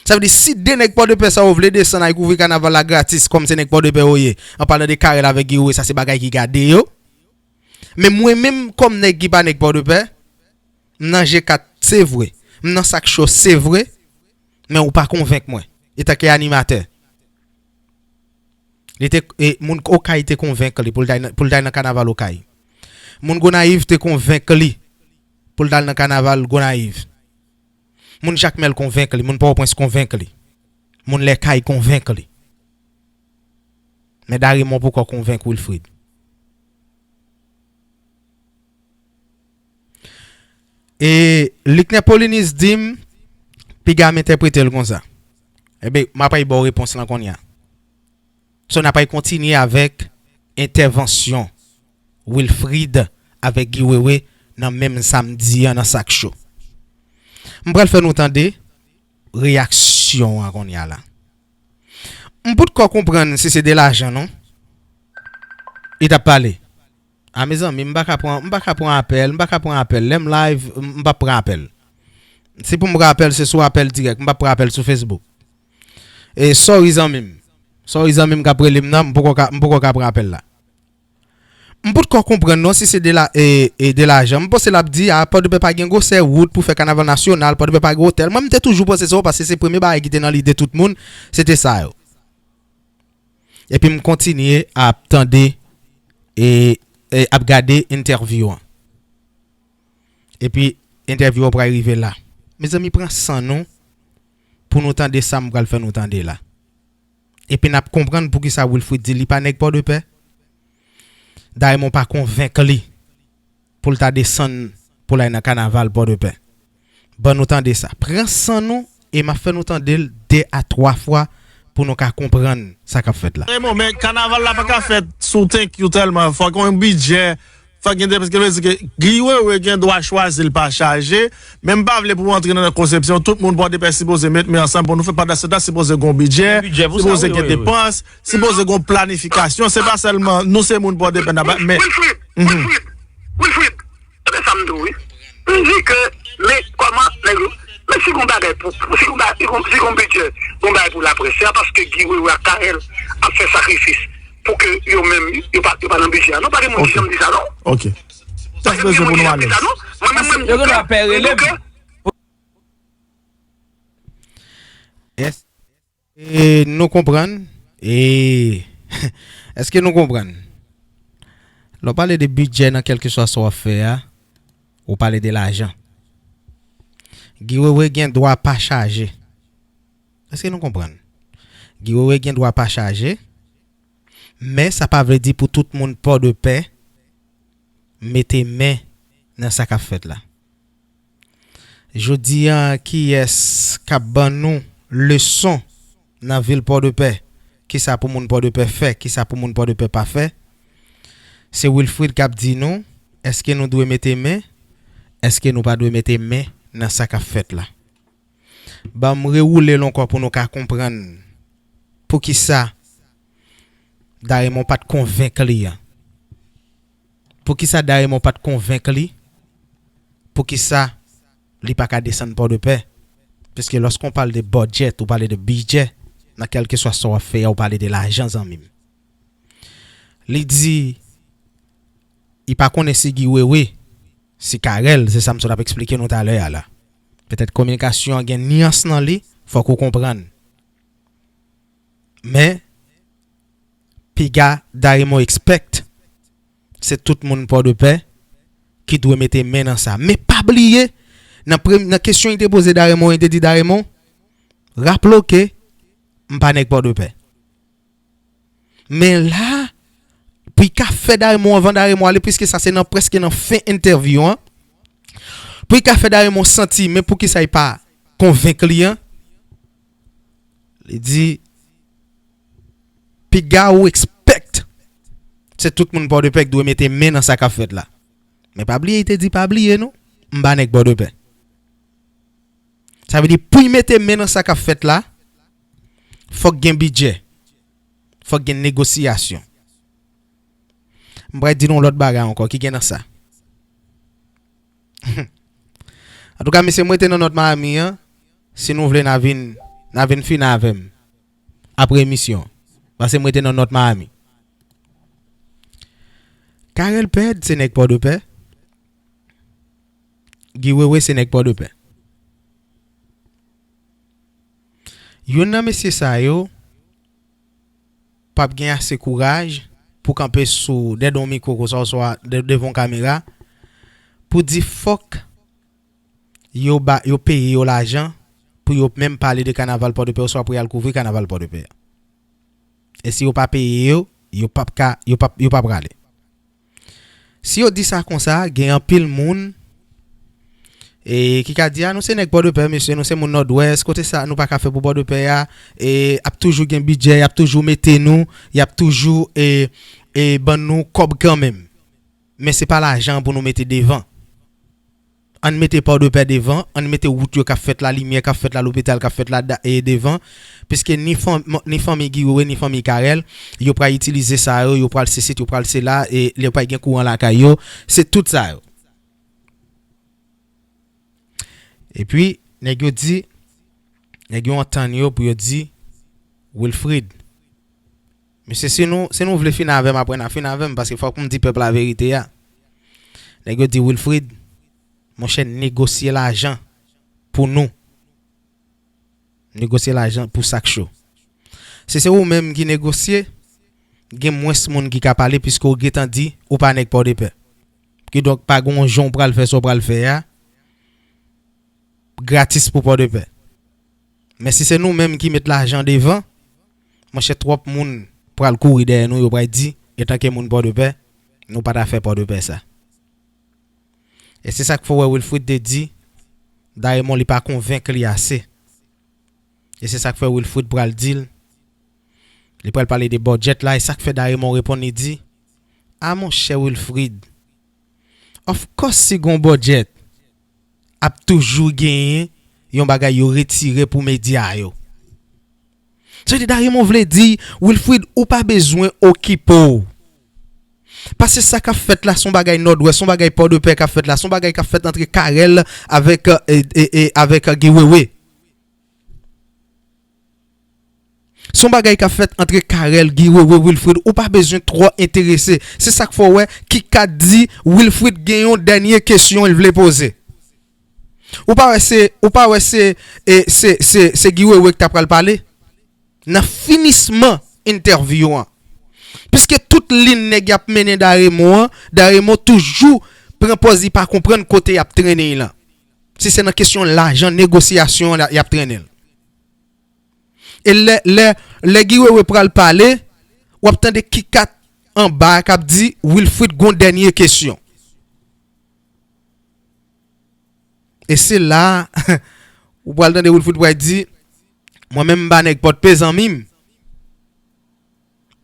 Sa vle di si de nèg Pòdepè sa yo vle desann al kouvri kanaval la gratis kòm se nèg Pòdepè yo ye, an palan de Carel avèk Guy Wewe, sa se bagay ki gade yo. Men mwen menm kòm nèg ki pa nèg Pòdepè, m nan G kat se vre, m nan Sak Cho se vre, men ou pa konvenk mwen, etanke animatè. Li te, e, moun Okay te konvenk li pou l t al nan, pou l t al nan kanaval Okay. Moun Gonayiv te konvenk li pou l t al nan kanaval Gonayiv. Moun Jakmèl konvenk li, moun Pòtoprens konvenk li. Moun Lèkay konvenk li. Men Daremon poko konvenk Wilfrid. E Liknè Polinis di m, piga m entèprete l konsa. Ebyen, m ap al ba w repons lan kounye a. So, n ap al kontinye avèk entèvansyon Wilfrid avèk Guy Wewe nan menm samdi an nan Sak Cho. M pral fè nou tande reyaksyon an kounye a la. M potkò konprann si se de lajan non. Li t ap pale. A mezanmi, m pa ka pran, m pa ka pran apèl, m pa ka pran apèl. Lè m live, m, m p ap pran apèl. Si pou m pran apèl, se sou apèl dirèk, m p ap pran apèl sou Facebook. E sorry zanmi m. Sorry zanmi m k ap rele m nan, m poko ka, m poko ka pran apèl la. M potkò konprann non si se de la, e, e de lajan. M panse l ap di, a, Pòdepè pa gen gwosè wout pou fè kanaval nasyonal, Pòdepè pa gen otèl. Mwen, m te toujou panse sa, paske se premye bagay ki te nan lide tout moun, se te sa yo. Epi m kontinye ap tande, e, e ap gade entèvyou an. Epi entèvyou an pral rive la. Mezanmi, pran san nou pou nou tande sa m pral fè nou tande la. Epi n ap konprann poukisa Wilfrid di li pa nèg Pòdepè. Daimon pa konvenk li pou l ta desann pou l al nan kanaval Pòdepè. Ban nou tande sa. Pran san nou e m ap fè nou tande l de a twa fwa pou nou ka konprann sa k ap fèt la. Raymond, men kanaval la pa ka fèt sou thank you tèlman. Fòk yon bidjè, fòk gen de, paske vle di ke Guy Wewe gen dwa chwazi l pa chaje, men m pa vle pou antre nan konsepsyon, tout moun Pòdepè sipoze met men ansanm pou nou fè, pandan se tan sipoze gon bidjè, Bidjè pou sa, sipoze wi, gen wi, wi. Depans, sipoze gon planifikasyon, se pa sèlman nou se moun Pòdepè n ap, men Wilfrid, Mhm. Wilfrid, Wilfrid, tande sa m di w wi. M di ke, men kòman nèg yo, men si gon bagay pou, pou, si gon bagay, si gon, si gon bidjè, gon bagay pou laprès, se a paske Guy Wewe ak Carel ap fè sakrifis pou ke yo menm, yo pa, yo pa nan bidjè a. Non, pa gen moun ki Ok. janm di sa, non. Ok. Pa Sa gen se moun pou ki nou janm di ale. sa, non. Mwen menm, mwen, Yo gen dwa pè rele m. Yes. E nou konprann? E èske nou konprann? Lè w pale de bidjè nan kèlkeswa sa w ap fè a, ou pale de lajan. Guy Wewe gen dwa pa chaje. Èske nou konprann? Guy Wewe gen dwa pa chaje, men sa pa vle di pou tout moun Pòdepè mete men nan sa k ap fèt la. Jodi a, kiyès k ap ban nou leson nan vil Pòdepè? Kisa pou moun Pòdepè fè? Kisa pou moun Pòdepè pa fè? Se Wilfrid k ap di nou, èske nou dwe mete men? Èske nou pa dwe mete men nan sa k ap fèt la? Ban m rewoule l ankò pou nou ka konprann poukisa Daimon pa t konvenk li an. Poukisa Daimon pa t konvenk li? Poukisa li pa ka desann Pòdepè? Piske lòske w pale de budget, ou pale de bidjè, nan kèlkeswa sa w ap fè a, ou pale de lajan, zanmi m. Li di, li pa konnen si Guy Wewe, si Carel, se sa m sot ap eksplike nou talè a la. Petèt kominikasyon an gen nyans nan li, fòk ou konprann. Men, piga Darimon expect, se tout moun Pòdepè ki dwe mete men nan sa. Men pa bliye, nan, prem, nan kesyon li te poze Darimon, li te di Darimon, raple w ke m pa nèg Pòdepè. Men la, pou l ka fè Darimon, anvan Darimon ale, piske sa se nan, prèske nan fen entèvyou an, pou l ka fè Darimon santi, men poukisa li pa konvenk li an, li di, piga ou expect, se tout moun Pòdepè ki dwe mete men nan sa k ap fèt la. Men pa bliye, li te di, pa bliye non, m pa nèg Pòdepè. Sa vle di, pou l mete men nan sa k ap fèt la, fòk gen bidjè. Fòk gen negosyasyon. M pral di nou yon lòt bagay ankò ki gen nan sa. Antouka, mesye, m rete nan nòt Miami an. Si nou vle, n a vin, n a vin fini avè m apre emisyon. Paske m rete nan nòt Miami. Carel Pèd se nèg Pòdepè. Guy Wewe se nèg Pòdepè. Youn nan mesye sa yo p ap gen ase kouraj pou kanpe sou dèyè yon mikwo konsa oswa de-, devan yon kamera pou di fòk yo ba, yo peye yo lajan pou yo menm pale de kanaval Pòdepè oswa pou y al kouvri kanaval Pòdepè. E si yo pa peye yo, yo p ap ka, yo p ap, yo p ap prale. Si yo di sa konsa, gen anpil moun, e, ki ka di, a, nou se nèg Pòdepè, mesye, nou se moun Nòdwès, kote sa, nou pa ka fè pou Pòdepè a, e, ap toujou gen bidjè, y ap toujou mete nou, y ap toujou, e, e, ban nou kòb kanmenm. Men se pa lajan pou nou mete devan. Ann mete Pòdepè devan, ann mete wout yo k ap fèt la, limyè k ap fèt la, lopital k ap fèt la da-, e devan, piske ni fanm-, ni fanmi Guy Wewe, ni fanmi Carel, yo pral itilize sa yo, yo pral se sit, yo pral se la, e yo pral gen kouran lakay yo, se tout sa yo. Epi, nèg yo di, nèg yo antann yo pou yo di, Wilfrid, mesye, si nou, si nou vle fin avè m, apre n a fin avè m, paske fòk m di pèp la verite a. Nèg yo di, Wilfrid, monchè, negosye lajan pou nou. Negosye lajan pou sa k cho. Si se ou menm ki negosye, gen mwens moun ki ka pale, piske w gentan di ou pa nèg Pòdepè. Kidonk, pa gen yon jan w pral fè sa w pral fè a gratis pou Pòdepè. Men si se nou menm ki met lajan devan, monchè, twòp moun pral kouri dèyè nou, yo pral di, antanke moun Pòdepè, nou pa ta fè Pòdepè sa. E se sa k fè w wè Wilfrid te di, Darimon li pa konvenk li ase. E se sa k fè Wilfrid pral di l, li pral pale de bòdjèt la, e sa k fè Darimon reponn li di, a monchè Wilfrid, of course si gon bòdjèt, ap toujou genyen yon bagay yo retire pou medya yo. Sa vle di, Darimon vle di, Wilfrid, ou pa bezwen okipe w. Paske sa k ap fèt la, se yon bagay Nòdwès, se yon bagay Pòdepè k ap fèt la, se yon bagay k ap fèt antre Carel avèk, e, e, e, avèk, e, Guy Wewe. Se yon bagay k ap fèt antre Carel, Guy Wewe, Wilfrid, ou pa bezwen twò enterese. Se sa k fè w wè Kika di Wilfrid gen yon dènye kesyon l vle poze. Ou pa wè se, ou pa wè se, e, se, se, se Guy Wewe ki ta pral pale? Nan finisman entèvyou an. Piske tout liy nèg y ap mennen Darimon an, Darimon toujou pran pòz li pa konprann kote y ap trennen l lan. Si se nan kesyon lajan, negosyasyon an, y ap trennen l. E lè, lè, lè Guy Wewe pral pale, w ap tande Kika anba a k ap di, Wilfrid gon dènye kesyon. E se la, ou pral tande Wilfrid pral di, mwen menm m pa nèg Pòdpè zanmi m.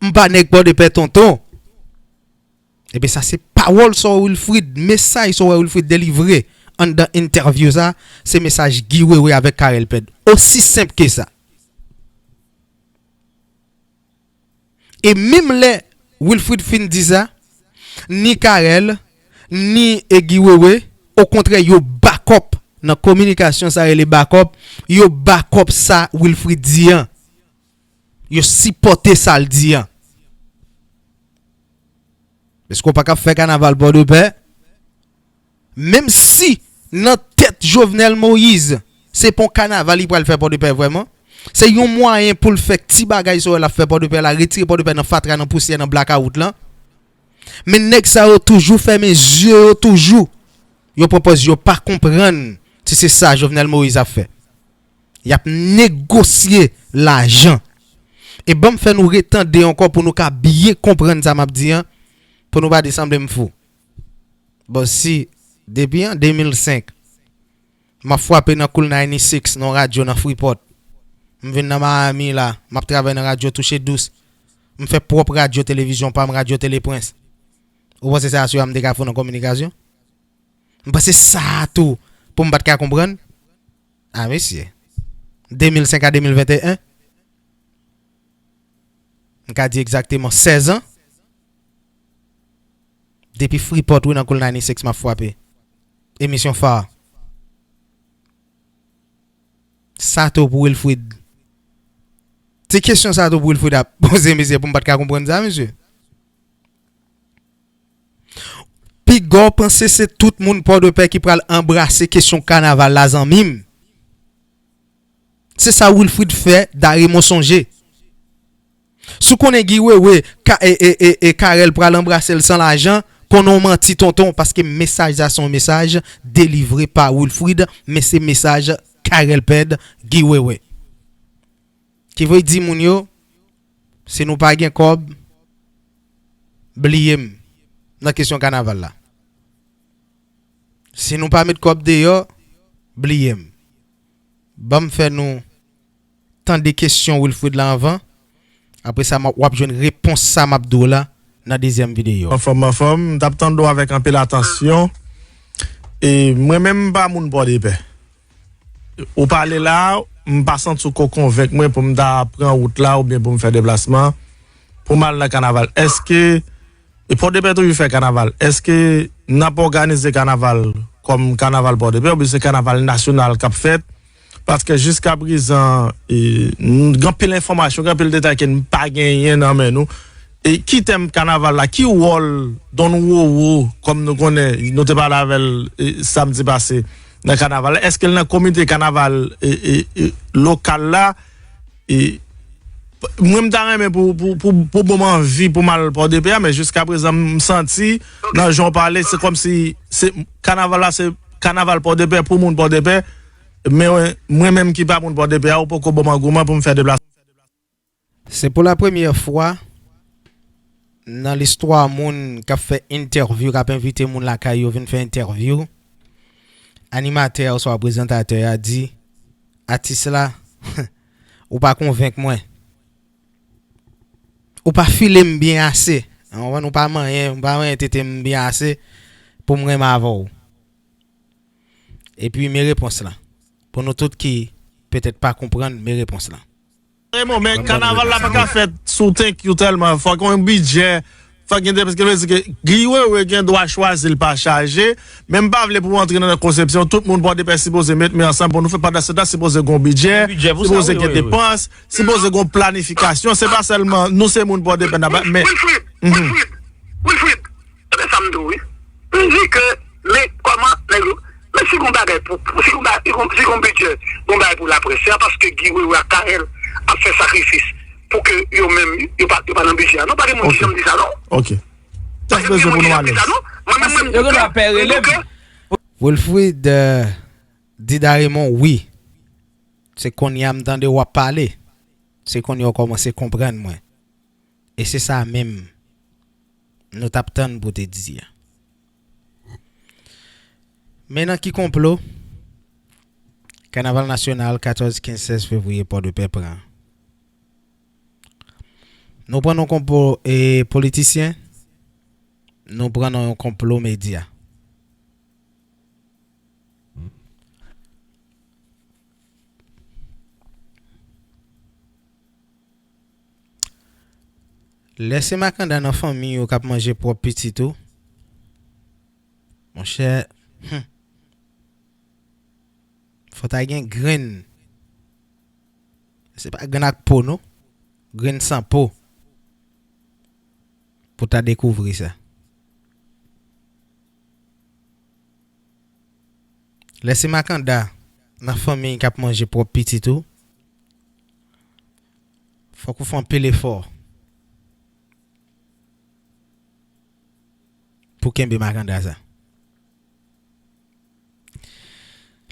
M pa nèg Pòdepè tonton. Ebyen sa se pawòl sa Wilfrid, mesaj sa Wilfrid delivre anndan entèvyou sa, se mesaj Guy Wewe avèk Carel Pèd. Osi senp ke sa. E menm lè Wilfrid fin di sa, ni Carel, ni, e, Guy Wewe, okontrè, yo bakòp nan kominikasyon sa rele bakòp, yo bakòp sa Wilfrid di an. Yo sipòte sa l di an. Paske w pa ka fè kanaval Pòdepè. Menm si nan tèt Jovenel Moïse, se pa yon kanaval li pral fè Pòdepè vrèman. Se yon mwayen pou l fè ti bagay sa w wè l ap fè Pòdepè la, retire Pòdepè nan fatra, nan pousyè, nan blakawout lan. Men nèg sa yo toujou fèmen zye yo toujou. Yo pran pòz yo pa konprann si se sa Jovenel Moïse ap fè. Y ap negosye lajan. E ban m fè nou retande ankò pou nou ka byen konprann sa m ap di an, pou nou pa di sanble m fou. Bon, si depi an de mil senk, m ap frape nan Cool ninety six, nan radyo nan Freeport. M vin nan Miami la, m ap travay nan radyo Touche Dous. M fè pwòp radyo televizyon pa m, Radyo Tele Prince. Ou panse se asou a m te ka fè w nan kominikasyon? M panse sa a tou pou m pa t ka konprann. A, mesye. De mil senk a de mil venteyen, m ka di egzakteman sèz an. Depi Freeport, wi, nan Cool ninety six, m ap frape. Emisyon Fa. Sa tou pou Wilfrid. Ti kesyon sa tou pou Wilfrid ap poze, mesye, pou m pa t ka konprann sa, mesye. Piga w panse se tout moun Pòdepè ki pral anbrase kesyon kanaval la, zanmi m. Se sa Wilfrid fè Darimon sonje. Si w konnen Guy Wewe, Ka- e, e, e, e Carel pral anbrase l san lajan, konnen w manti, tonton, paske mesaj sa se yon mesaj delivre pa Wilfrid, men se mesaj Carel Pèd, Guy Wewe. Ki vle di moun yo, si nou pa gen kòb, bliye m nan kesyon kanaval la. Si nou pa met kòb deyò, bliye m. Ban m fè nou tande kesyon Wilfrid la anvan. Apre sa, m ap- w ap jwenn repons sa m ap di w la nan dezyèm videyo. Anfòm, anfòm, m t ap tande w avèk anpil atansyon. E mwen menm, m pa moun Pòdepè. Ou pale la, m pa santi w ko konvenk mwen pou m ta pran wout la oubyen pou m fè deplasman pou m al nan kanaval. Èske, e Pòdepè toujou fè kanaval, èske n ap òganize kanaval kòm kanaval Pòdepè oubyen se kanaval nasyonal k ap fèt? Paske jiska prezan, e, n- gen anpil enfòmasyon, gen anpil detay ke n pa genyen nan men nou. E ki tèm kanaval la? Ki wòl Don Roro, kòm nou konnen, nou te pale avè l, e, samdi pase nan kanaval la? Èske l nan komite kanaval, e, e, e, lokal la? E, mwen, m ta renmen pou, pou, pou, pou bon m anvi pou m al Pòdepè a, men jiska prezan, m santi, nan jan w pale, se kòmsi se, kanaval la, se kanaval Pòdepè pou moun Pòdepè, men mwen menm ki pa moun Pòdepè a, ou poko ban m agouman pou m fè deplasman. Se pou la premyè fwa nan listwa moun k ap fè entèvyou, k ap envite moun lakay yo vin fè entèvyou, animatè oswa prezantatè a di, atis la, ou pa konvenk mwen. Ou pa file m byen ase. Ou konprann? Ou pa manyen, ou pa manyen tete m byen ase pou m renmen avè w. Epi, men repons lan. Pou nou tout ki petèt pa konprann, men repons lan. Raymond, men kanaval la pa ka fèt sou thank you tèlman. Fòk yon bidjè. Fòk gen de, paske vle di ke Guy Wewe gen dwa chwazi l pa chaje. Men m pa vle pou antre nan konsepsyon, tout moun Pòdepè sipoze met men ansanm pou nou fè, pandan se tan sipoze gen yon bidjè, sipoze gen depans, sipoze gen yon planifikasyon. Se pa sèlman nou se moun Pòdepè n ap, men Wilfrid, Wilfrid, Wilfrid, tande sa m di w wi. M di ke, men kòman nèg yo, men si gon bagay pou, pou- si gon bagay, si gon, si gon bidjè, gon bagay pou laprès, se pa paske Guy Wewe ak Carel ap fè sakrifis pou ke yo menm, yo pa, yo pa nan bidjè a. Non, pa gen moun ki janm di sa, non. Ok. Pa gen moun ki janm di sa, non. Mwen menm, mwen, yo gen dwa pè rele. Wilfrid, euh, di Darimon wi. Se kounye a m tande w ap pale. Se kounye a w kòmanse konprann mwen. E se sa menm nou t ap tann pou w te di a. Men nan ki konplo kanaval nasyonal katòz, kenz, sèz fevriye Pòdepè pran? Nou pran nan yon konplo, e, politisyen, nou pran nan yon konplo medya. Lè se makanda nan fanmi yo k ap manje pwòp pitit ou, monchè, hmm, fò ta gen grenn. Se pa grenn ak po, non. Grenn san po. Pou ta dekouvri sa. Lè se makanda nan fanmi k ap manje pwòp pitit ou, Fòk ou fè anpil efò pou kenbe makanda sa.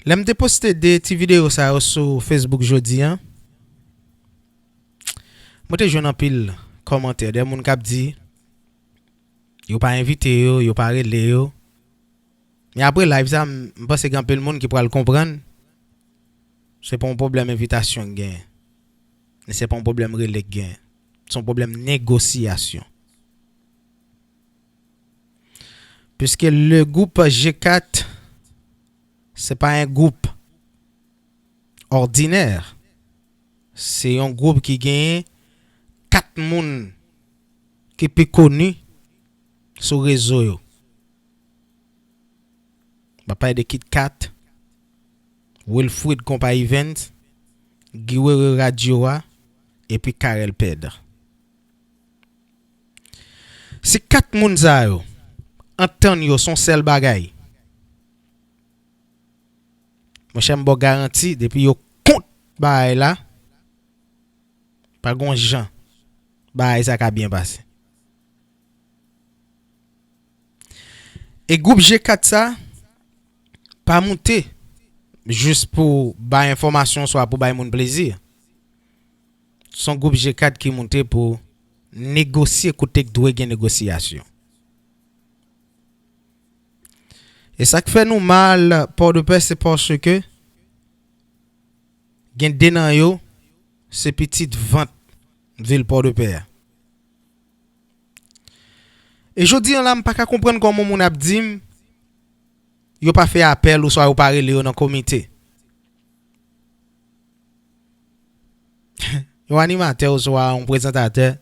Lè m te poste de ti videyo sa yo sou Facebook jodi a, mwen te jwenn anpil kòmantè de moun k ap di yo pa envite yo, yo pa rele yo. Men apre live sa, m, m panse gen anpil moun ki pral konprann se pa yon pwoblèm envitasyon k genyen. E se pa yon pwoblèm rele k genyen. Se yon pwoblèm negosyasyon. Puisque le groupe G quatre, c'est pas un groupe ordinaire. Se yon gwoup ki genyen kat moun ki pi koni sou rezo yo. M ap pale de Kit Kat, Wilfrid Konpa Events, Guy Wewe Radio a, epi Carel Pedre. Si kat moun sa yo antann yo se yon sèl bagay, monchè, m ba w garanti, depi yo kont bagay la, pa gon jan bagay sa ka byen pase. E gwoup G kat sa pa moute jis pou bay enfòmasyon oswa pou bay moun plezi. Se yon gwoup G kat ki moute pou negosye kote k dwe gen negosyasyon. E sa k fè nou mal Pòdepè, se paske gen de nan yo, se pitit vant vil Pòdepè a. E jodi a la, m pa ka konprann kòman moun ap di m yo pa fè apèl oswa yo pa rele yo nan komite. Yon animatè oswa yon prezantatè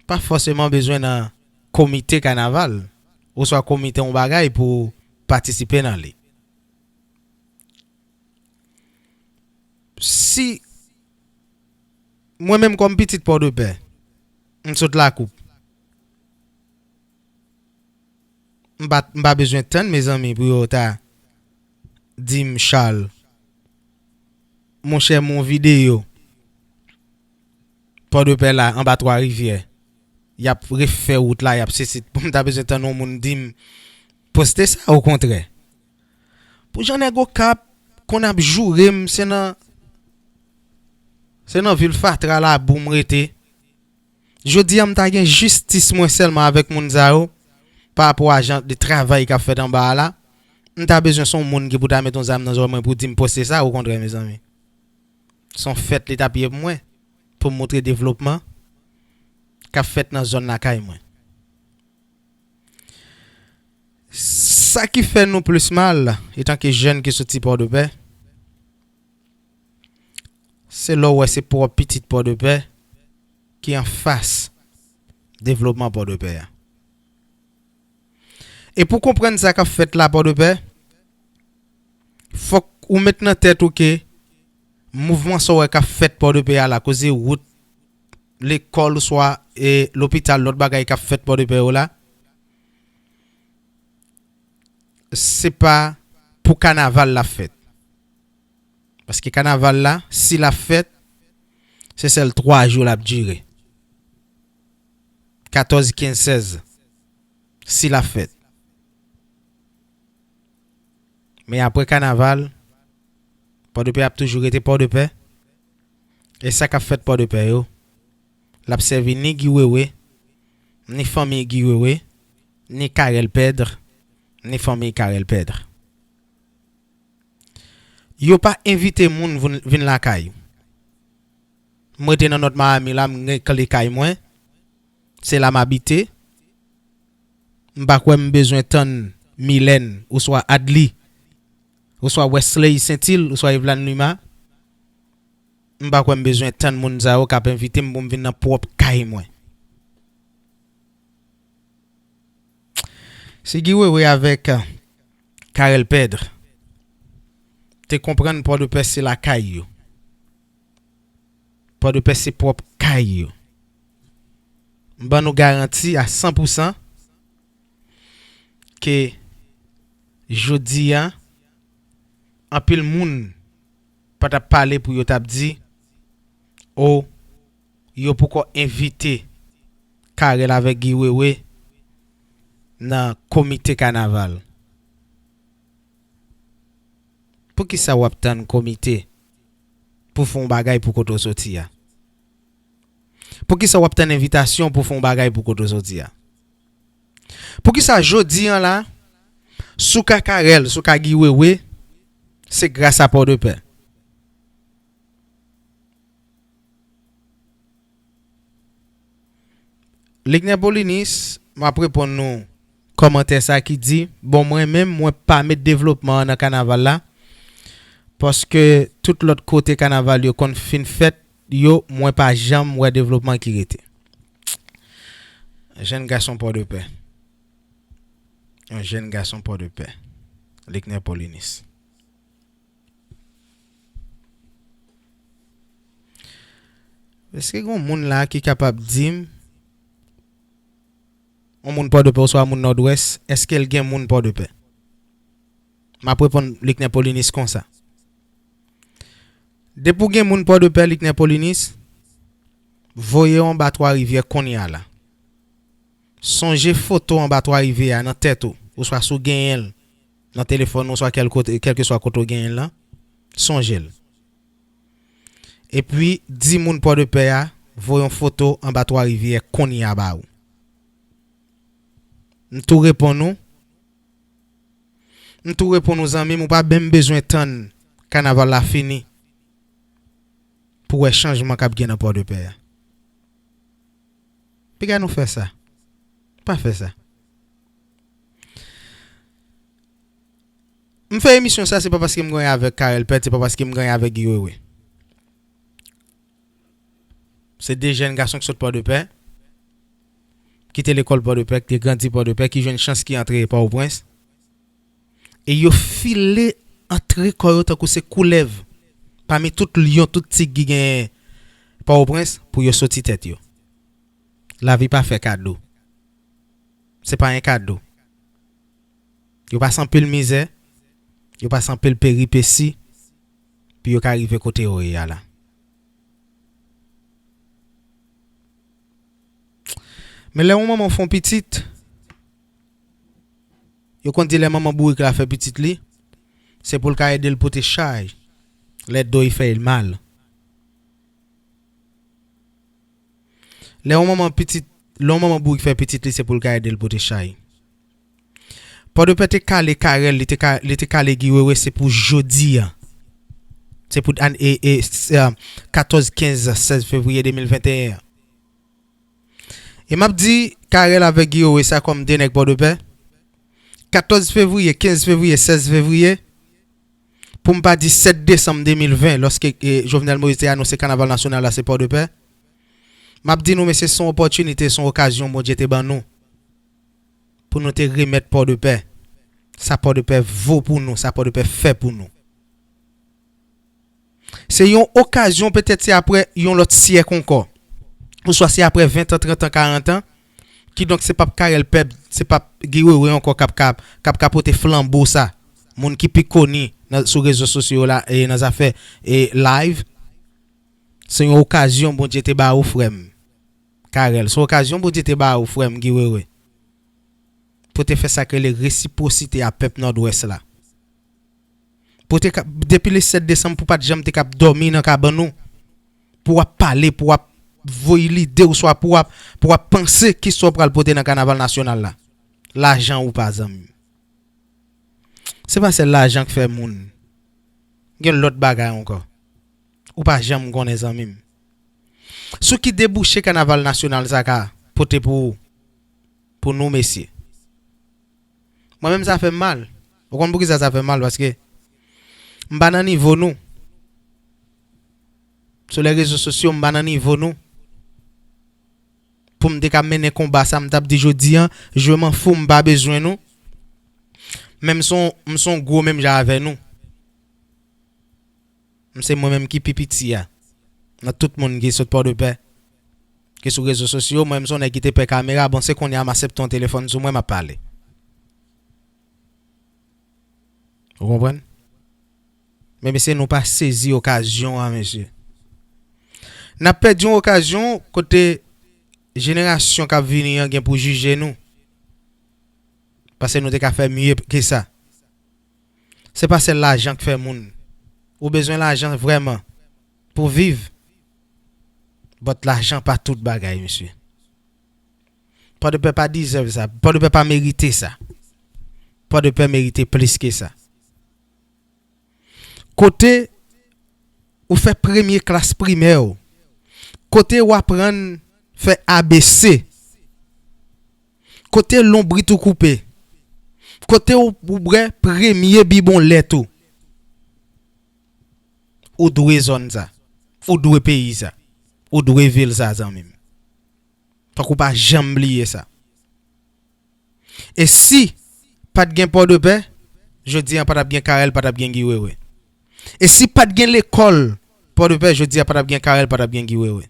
pa fòseman bezwen nan komite kanaval oswa komite yon bagay pou patisipe nan li. Si mwen menm kòm pitit Pòdepè, m sot Lakoup, m pa, m pa bezwen tann, mezanmi, pou yo ta di m, Charles, monchè, m yon videyo Pòdepè la, anba Twa Rivyè, y ap refè wout la, y ap sesi. Pou m ta bezwen tann yon moun di m, poste sa, okontrè. Pou jan nèg Okap konn ap joure m, se nan, se nan vil fatra labou m rete. Jodi a, m ta gen jistis mwen sèlman avèk moun sa yo, pa rapò a jan de travay k ap fèt anba a la. M ta bezwen se yon moun ki pou ta met yon zam nan zòrèy mwen pou di m poste sa, okontrè, mezanmi. Se yon fèt li t ap ye pou mwen, pou m montre devlopman k ap fèt nan zòn lakay mwen. Sa ki fè nou plis mal, etanke jèn ki soti Pòdepè, se lè w wè se pwòp pitit Pòdepè ki anfas devlopman Pòdepè a. E pou konprann sa k ap fèt la Pòdepè, fòk ou met nan tèt ou ke mouvman sa w wè k ap fèt Pòdepè a la, koze wout, lekòl, oswa, e, lopital, lòt bagay k ap fèt Pòdepè yo la, se pa pou kanaval l ap fèt. Paske kanaval la, si l ap fèt, se sèl twa jou l ap dire. Katòz, kenz, sèz, si l ap fèt. Men apre kanaval, Pòdepè ap toujou rete Pòdepè. E sa k ap fèt Pòdepè yo, l ap sèvi ni Guy Wewe, ni fanmi Guy Wewe, ni Carel Pedre, ni fanmi Carel Pedre. Yo pa envite moun vin, vin lakay. M rete nan Nòt Miami la, m gen kle kay mwen. Se la m abite. M pa kwè m bezwen tann Milène, oswa Adly, oswa Wesley Saintil, oswa Yvelan Lima. M pa kwè m bezwen tann moun sa yo k ap envite m pou m vin nan pwòp kay mwen. Si Guy Wewe avèk, eh, Carel Pedre te konprann Pòdepè se lakay yo, Pòdepè se pwòp kay yo, m ban nou garanti a san pou san ke jodi a, anpil moun pa t ap pale pou yo t ap di, O, yo poko envite Carel avèk Guy Wewe nan komite kanaval. Poukisa w ap tann komite pou fè yon bagay pou kote w soti a? Poukisa w ap tann envitasyon pou fè yon bagay pou kote w soti a? Poukisa jodi an la, sou ka Carel, sou ka Guy Wewe, se gras a Pòdepè? Ligner Polinis, m ap reponn nou kòmantè sa ki di, bon, mwen menm, mwen pa met devlopman an nan kanaval la, paske tout lòt kote kanaval yo konn fin fèt, yo, mwen pa janm wè devlopman ki rete. Jèn gason Pòdepè. Yon jèn gason Pòdepè. Ligner Polinis. Èske gen moun la ki kapab di m, yon moun Pòdepè oswa moun Nòdwès, èske l gen moun Pòdepè? M ap reponn Ligner Polinis konsa. Depi w gen moun Pòdepè, Ligner Polinis, voye yo anba Twa Rivyè kounye a la. Sonje foto anba Twa Rivyè a nan tèt ou, oswa si w genyen l nan telefòn ou, oswa kèl kote, kèlkeswa kote w genyen l lan, sonje l. Epi, di moun Pòdepè a, voye yon foto anba Twa Rivyè kounye a ba ou. M tou reponn ou. M tou reponn ou, zanmi m, ou pa menm bezwen tann kanaval la fini pou wè chanjman k ap gen nan Pòdepè a. Piga nou fè sa. Pa fè sa. M fè emisyon sa, se pa paske m genyen avèk Carel Pèt, se pa paske m genyen avèk Guy Wewe. Se de jèn gason ki sot Pòdepè, ki te lekòl Pòdepè, ki te grandi Pòdepè, ki jwenn chans ki antre Pòtoprens. E yo file antre kò yo tankou se koulèv pami tout lyon, tout tig ki gen Pòtoprens pou yo soti tèt yo. Lavi pa fè kado. Se pa yon kado. Yo pase anpil mizè, yo pase anpil peripesi pou yo ka rive kote yo ye a la. Men lè yon manman fè yon pitit, yo konn di lè manman bourik la fè pitit li, se pou l ka ede l pote chay lè do l fè l mal. Lè yon manman pitit, lè yon manman bourik fè pitit li, se pou l ka ede l pote chay. Pòdepè te kale Carel, li te ka, li te kale Guy Wewe, se pou jodi a. Se pou an, e, e, s-, e, katòz, kenz, sèz fevriye de mil venteyen an. E m ap di Carel avèk Guy Wewe sa kòm de nèg Pòdepè. Katòz fevriye, kenz fevriye, sèz fevriye, pou m pa di sèt desanm de mil ven, lòske, e, Jovenel Moïse te anonse kanaval nasyonal la se Pòdepè, m ap di nou, mesye, se yon opòtinite, se yon okazyon Bondye te ban nou pou nou te remèt Pòdepè sa Pòdepè vo pou nou, sa Pòdepè fè pou nou. Se yon okazyon, petèt se apre yon lòt syèk ankò, oswa se apre ven tan, trant an, karant an, kidonk se p ap Carel Pèt, se p ap Guy Wewe ankò k ap ka, k ap ka pote flanbo sa. Moun ki pi koni nan, sou rezo sosyo yo la, e nan zafè, e live, se yon okazyon Bondye te ba ou, frè m. Carel, se yon okazyon Bondye te ba ou, frè m Guy Wewe, pou te fè sa k rele resipwosite a pèp Nòdwès la. Pou te ka, depi le sèt desanm, pou pa t janm te ka ap dòmi nan kabann ou, pou w ap pale, pou w ap voye lide, oswa pou w ap, pou w ap panse kisa w pral pote nan kanaval nasyonal la. Lajan ou pa, zanmi m. Se pa sèl lajan k fè moun. Gen lòt bagay ankò. Ou pa janm konnen, zanmi m. Sou ki debouche kanaval nasyonal sa ka pote pou ou, pou nou, mesye? Mwen menm, sa fè m mal. Ou konn poukisa sa fè m mal? Paske m pa nan nivo nou. Sou lè rezo sosyo, m pa nan nivo nou. Pou m te ka mennen konba sa, m t ap di jodi an, je m'en fous, m pa bezwen nou. Men m se yon, m se yon gwo menm jan avè nou. M se mwen menm ki pi piti a. Nan tout moun ki sot Pòdepè, ki sou rezo sosyo, mwen m se yon nèg ki te pè kamera, bon, se kounye a m asepte yon telefòn sou mwen, m ap pale. Ou konprann? Men mesye, nou pa sezi okazyon an, mesye. N ap pèdi yon okazyon kote jenerasyon k ap vini an gen pou jije nou. Paske nou te ka fè mye ke sa. Se pa sèl lajan k fè moun. Ou bezwen lajan vrèman pou viv. But lajan pa tout bagay, mesye. Pòdepè pa deserve sa. Pòdepè pa merite sa. Pòdepè merite plis ke sa. Kote ou fè premye klas primè w, kote w aprann fè A B C, kote lonbrit ou koupe, kote w, ou bwè premye bibon lèt ou, ou dwe zòn sa, ou dwe peyi sa, ou dwe vil sa, zanmi m. Fòk ou pa janm bliye sa. E si pa t gen Pòdepè, jodi a pa t ap gen Karèl, pa t ap gen Guy Wewe. E si pa t gen lekòl Pòdepè, jodi a pa t ap gen Karèl, pa t ap gen Guy Wewe.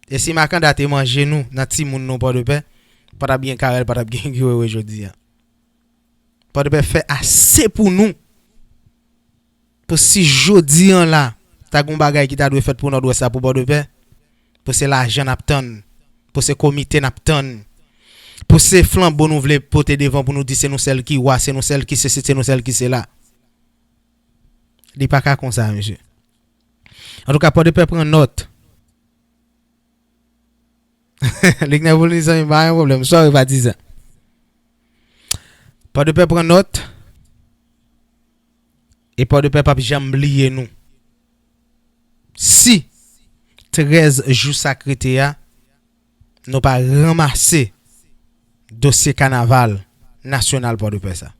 E si makanda te manje nou nan timoun nou Pòdepè, pa t ap gen Karèl, pa t ap gen Guy Wewe jodi a. Pòdepè fè ase pou nou. Pou si jodi an la, ta gon bagay ki ta dwe fèt pou Nòdwès la, pou Pòdepè, pou se lajan n ap tann, pou se komite n ap tann, pou se flanbo nou vle pote devan pou nou di se nou sèl ki wa, se nou sèl ki sesi, se nou sèl ki sela. Li pa ka konsa, mesye. Antouka, Pòdepè pran nòt. Liknè pou li, zanmi, pa gen pwoblèm. Sorry, patizan. Pòdepè pran nòt. E Pòdepè p ap janm bliye nou. Si trèz jou sa k rete a, nou pa ranmase dosye kanaval nasyonal Pòdepè sa.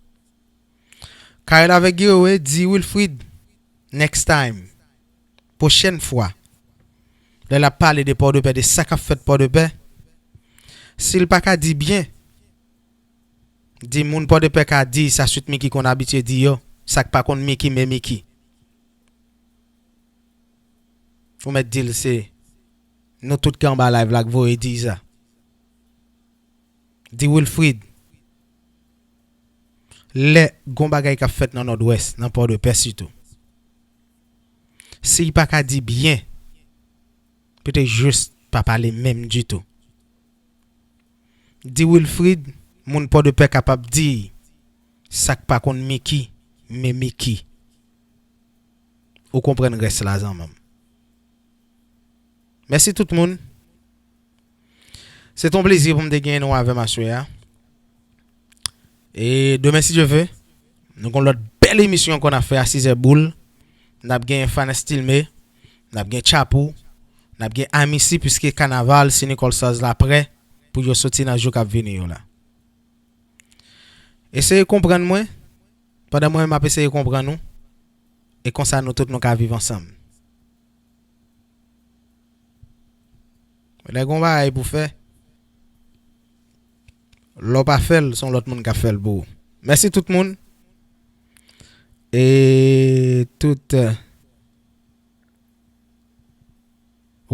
Karèl avèk Guy Wewe di Wilfrid, next time, pwochèn fwa, lè l ap pale de Pòdepè, de sa k ap fèt Pòdepè, si l pa ka di byen, di moun Pòdepè ka di sa Sweet Micky konn abitye di yo, sa k pa konn Micky, men Micky. Ou mèt di l se nou tout ki anba live la k voye di sa. Di Wilfrid, lè gon bagay k ap fèt nan Nòdwès, nan Pòdepè sitou, si l pa ka di byen, petèt jis pa pale menm ditou. Di Wilfrid, moun Pòdepè kapab di sa k pa konn Micky, men Micky. Ou konprann rès la, zanmi m. Mèsi tout moun. Se t on plezi pou m te genyen nou avè m aswè a. E demen, si Dye ve, nou gon lòt bèl emisyon ankò n ap fè a sizè boul. N ap gen Fana Stilme, n ap gen Tchapou, n ap gen Amisi, piske kanaval Sinic All Stars la prè pou yo soti nan jou k ap vini yo la. Eseye konprann mwen, pandan mwen menm m ap eseye konprann ou, e konsa nou tout nou ka viv ansanm. Lè gon bagay pou fè, lè w pa fè l, se yon lòt moun k ap fè l pou ou. Mèsi tout moun. E tout, euh,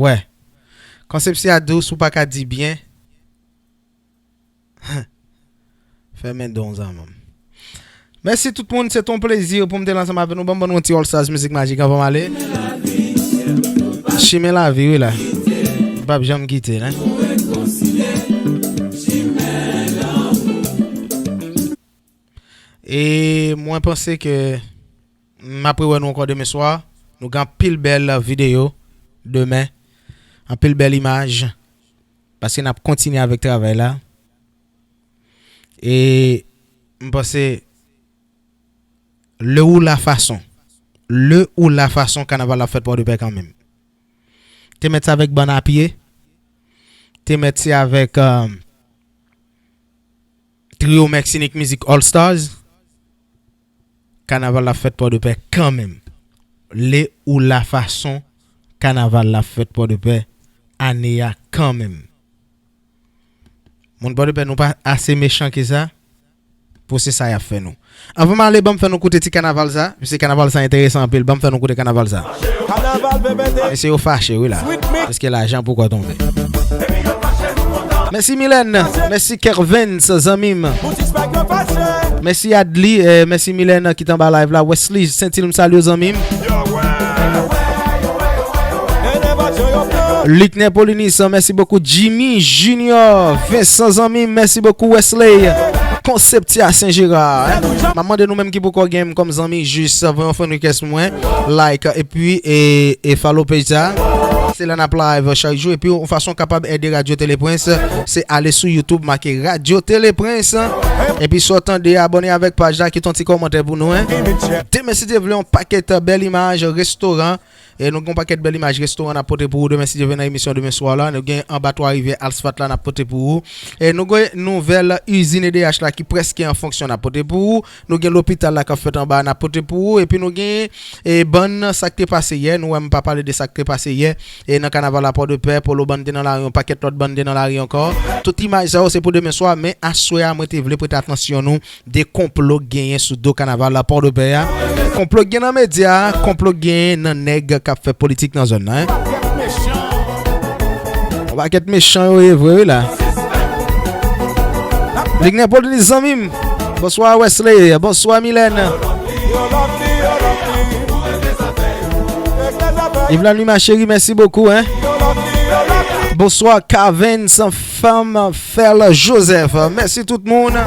wè. Konsepsyon a dous, ou pa ka di byen. Fèmen don zanmi m. Mèsi tout moun, se t on plezi pou m te la ansanm avè nou. Ban m ban nou yon ti All Stars Music Magic anvan m ale. Chimen lavi, wi la. M p ap janm kite, non. E mwen panse ke m ap rewè nou ankò demen swa. Nou gen anpil bèl videyo demen. Anpil bèl imaj. Paske n ap kontinye avèk travay la. E m panse le ou la fason, le ou la fason kanaval la fèt Pòdepè kanmenm. Te mèt se avèk bann a pye, te mèt se avèk, euh, trio Mèksinik Mizik All Stars, kanaval la fèt Pòdepè kanmenm. Le ou la fason kanaval la fèt Pòdepè ane a kanmenm. Moun Pòdepè, nou pa ase mechan ke sa pou se sa y ap fè nou. Anvan m ale, ban m fè nou koute ti kanaval sa. Mesye, kanaval sa enteresan anpil. Ban m fè nou koute kanaval sa. Mesye yo fache, wi la. Paske lajan poko tonbe. Mèsi Milèn, mèsi Kervens, zanmi m. Mèsi Adli, eh, mèsi Milèn ki t anba live la. Wesley Sentil, m salye w, zanmi m. Yo, wè. Nènè Batyon yo Luc Népolinis, mèsi bokou. Jimmy Junior, Vincent zanmi, mèsi bokou. Wesley, Conceptia Saint Gerard. M ap mande nou menm ki poko gen m kòm zanmi, jis voye yon friend request mwen, like, epi e, e follow page sa. Se la n ap live chak jou, epi yon fason kapab ede Radyo Tele Prince, se ale sou YouTube, make Radyo Tele Prince, epi sa w tande, abòne avèk paj la, kite yon ti kòmantè pou nou, en. Demen, si Dye vle, yon pakèt bèl imaj restoran. E nou gen yon pakèt bèl imaj restoran n ap pote pou ou demen, si Dye vle, nan emisyon demen swa la. Nou gen anba Twa Rivyè asfalt la n ap pote pou ou. E nou gen nouvèl izin E D H la ki prèske an fonksyon n ap pote pou ou. Nou gen lopital la k ap fèt anba a n ap pote pou ou. Epi nou gen, e, bann sa k te pase yè. Nou wè m pa pale de sa k te pase yè. E nan kanaval la Pòdepè, Polo Bann te nan lari, yon pakèt lòt bann te nan lari ankò. Tout imaj sa yo se pou demen swa, men aswè a mwen te vle prete atansyon nou de konplo k genyen sou do kanaval la Pòdepè a. Konplo k gen nan medya a, konplo k genyen nan nèg k ap fè politik nan zòn nan, en. Yon pakèt mechan yo ye vre, wi, la. Ligner Polis, zanmi m. Bonswa, Wesley. Bonswa, Milène. Yvlan Lima, cheri, mèsi bokou, en. Bonswa, Cavens, fanm, Fèl Joseph. Mèsi tout moun.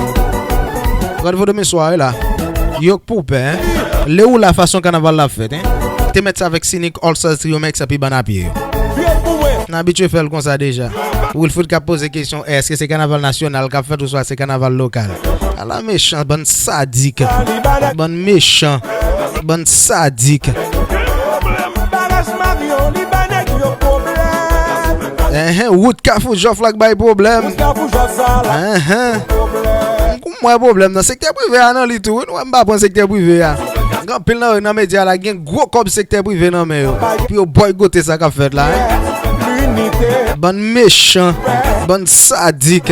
Randevou demen swa, wi, la. Yo k pou pè, en. Le ou la fason kanaval la fèt, en. Te mèt sa avèk Sinik, All Stars Trio Mix, epi bann apye yo. N abitye fè l konsa deja. Wilfrid k ap poze kesyon, èske se kanaval nasyonal k ap fèt ouswa se kanaval lokal? Ala mechan, bann sadik. Bann mechan. Bann sadik. Enhen, wout Kafou Jòf la k bay pwoblèm. Enhen. M wè pwoblèm nan sektè prive a nan li tou, wi. Nou wè m pa pran sektè prive a. Gen anpil nan, nan medya la, gen gwo kòb sektè prive nan men yo. Pou yo bòykote sa k ap fèt la, en. Bann mechan, bann sadik.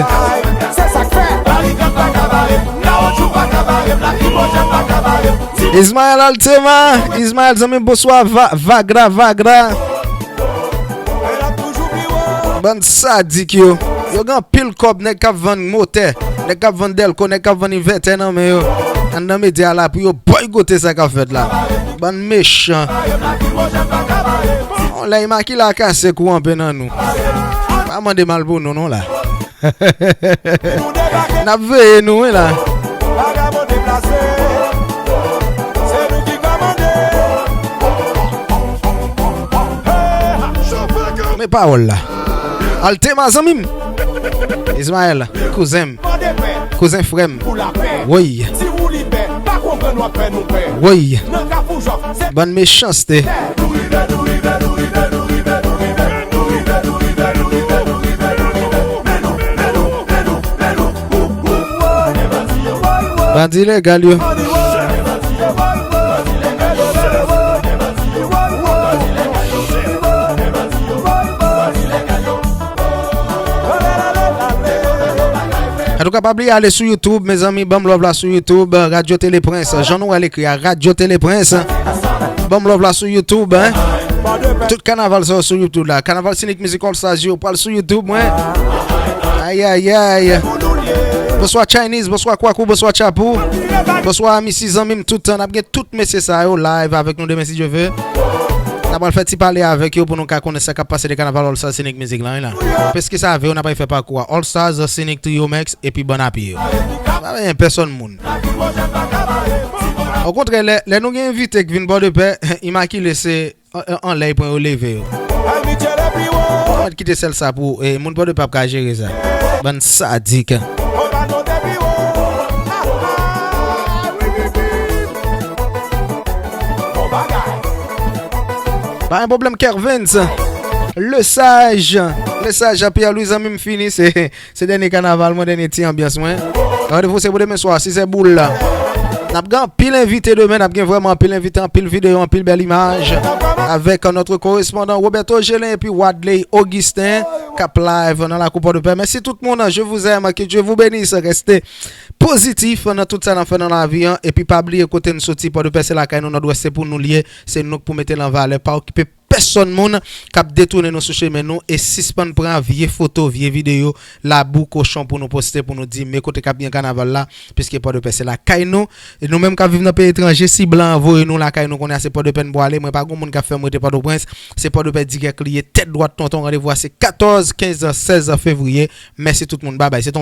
Ismaël Altema, Ismaël zanmi, bonswa, va, Vagra, Vagra. Bann sadik yo. Yo gen anpil kòb, nèg k ap vann motè, nèg k ap vann dèlko, nèg k ap vann envètè nan men yo. Anndan medya la pou yo bòykote sa k ap fèt la. Bann mechan. Yon lè Imakile a kase kou anpe nan nou. Pa mande mal pou nou non la. N ap veye nou, wi, la. Men pawòl la. Altema, zanmi m. Ismaël, kouzen m. Kouzen frè m. Woy. Woy. Bann mechanste. Bandi ilegal yo. Antouka, pa bliye ale sou YouTube, mezanmi, ban m love la sou YouTube, Radyo Tele Prince. Jan nou wè l ekri a, Radyo Tele Prince. Ban m love la sou YouTube, en. Tout kanaval sa yo sou YouTube la. Kanaval Sinik Music All Stars yo pral sou YouTube mwen. Ayayay. Bonswa Chinese, bonswa Kwakou, bonswa Chapou. Bonswa Misi, zanmi m tout tan. N ap gen tout mesye sa yo live avèk nou demen si Dye ve. N ap pral fè ti pale avèk yo pou nou ka konnen sa k ap pase de kanaval All Stars Sinik Music la, wi la. Peski sa ve yo, n ap fè pakou a All Stars Sinik Trio Mix epi bann apye yo. Pa gen pèsonn moun. Okontrè, lè, lè nou gen envite k vin Pòdepè, Imakile se an, an, anlè y pran yo leve yo. Mwen kite sèl sa pou, eh, moun Pòdepè p ap ka jere sa. Bann sadik. Pa gen pwoblèm, Kervens. Le Sage. Le Sage, Pierre Louis, zanmi m fini, se Se dènye kanaval mwen, dènye ti anbyans mwen. Randevou se pou demen swa, sizè boul la. N ap gen anpil envite demen, n ap gen vrèman anpil envite, anpil videyo, anpil bèl imaj. Avèk notre correspondant Roberto Gelin epi Wadley Augustin k ap live nan lakou Pòdepè. Mèsi tout moun, je vous aime, que Dieu vous bénisse. Reste pozitif nan tout sa n ap fè nan lavi an. Epi pa bliye kote n soti, Pòdepè se lakay nou, Nòdwès se pou nou l ye. Se nou k pou mete l an valè. Pa okipe pèsòn moun k ap detounen nou sou chemen nou e sispann pran vye foto, vye videyo, labou, kochon pou nou poste, pou nou di, men kote k ap gen kanaval la, piske Pòdepè se lakay nou. E nou menm k ap viv nan peyi etranje, si blan an voye nou lakay nou, kounye a se Pòdepè n pwale. Mwen pa gen moun k ap fè m rete Pòtoprens. Se Pòdepè dirèk li ye, tèt dwat tonton. Randevou a se katòz, kenz, sèz fevriye. Mèsi tout moun, babay. Se t on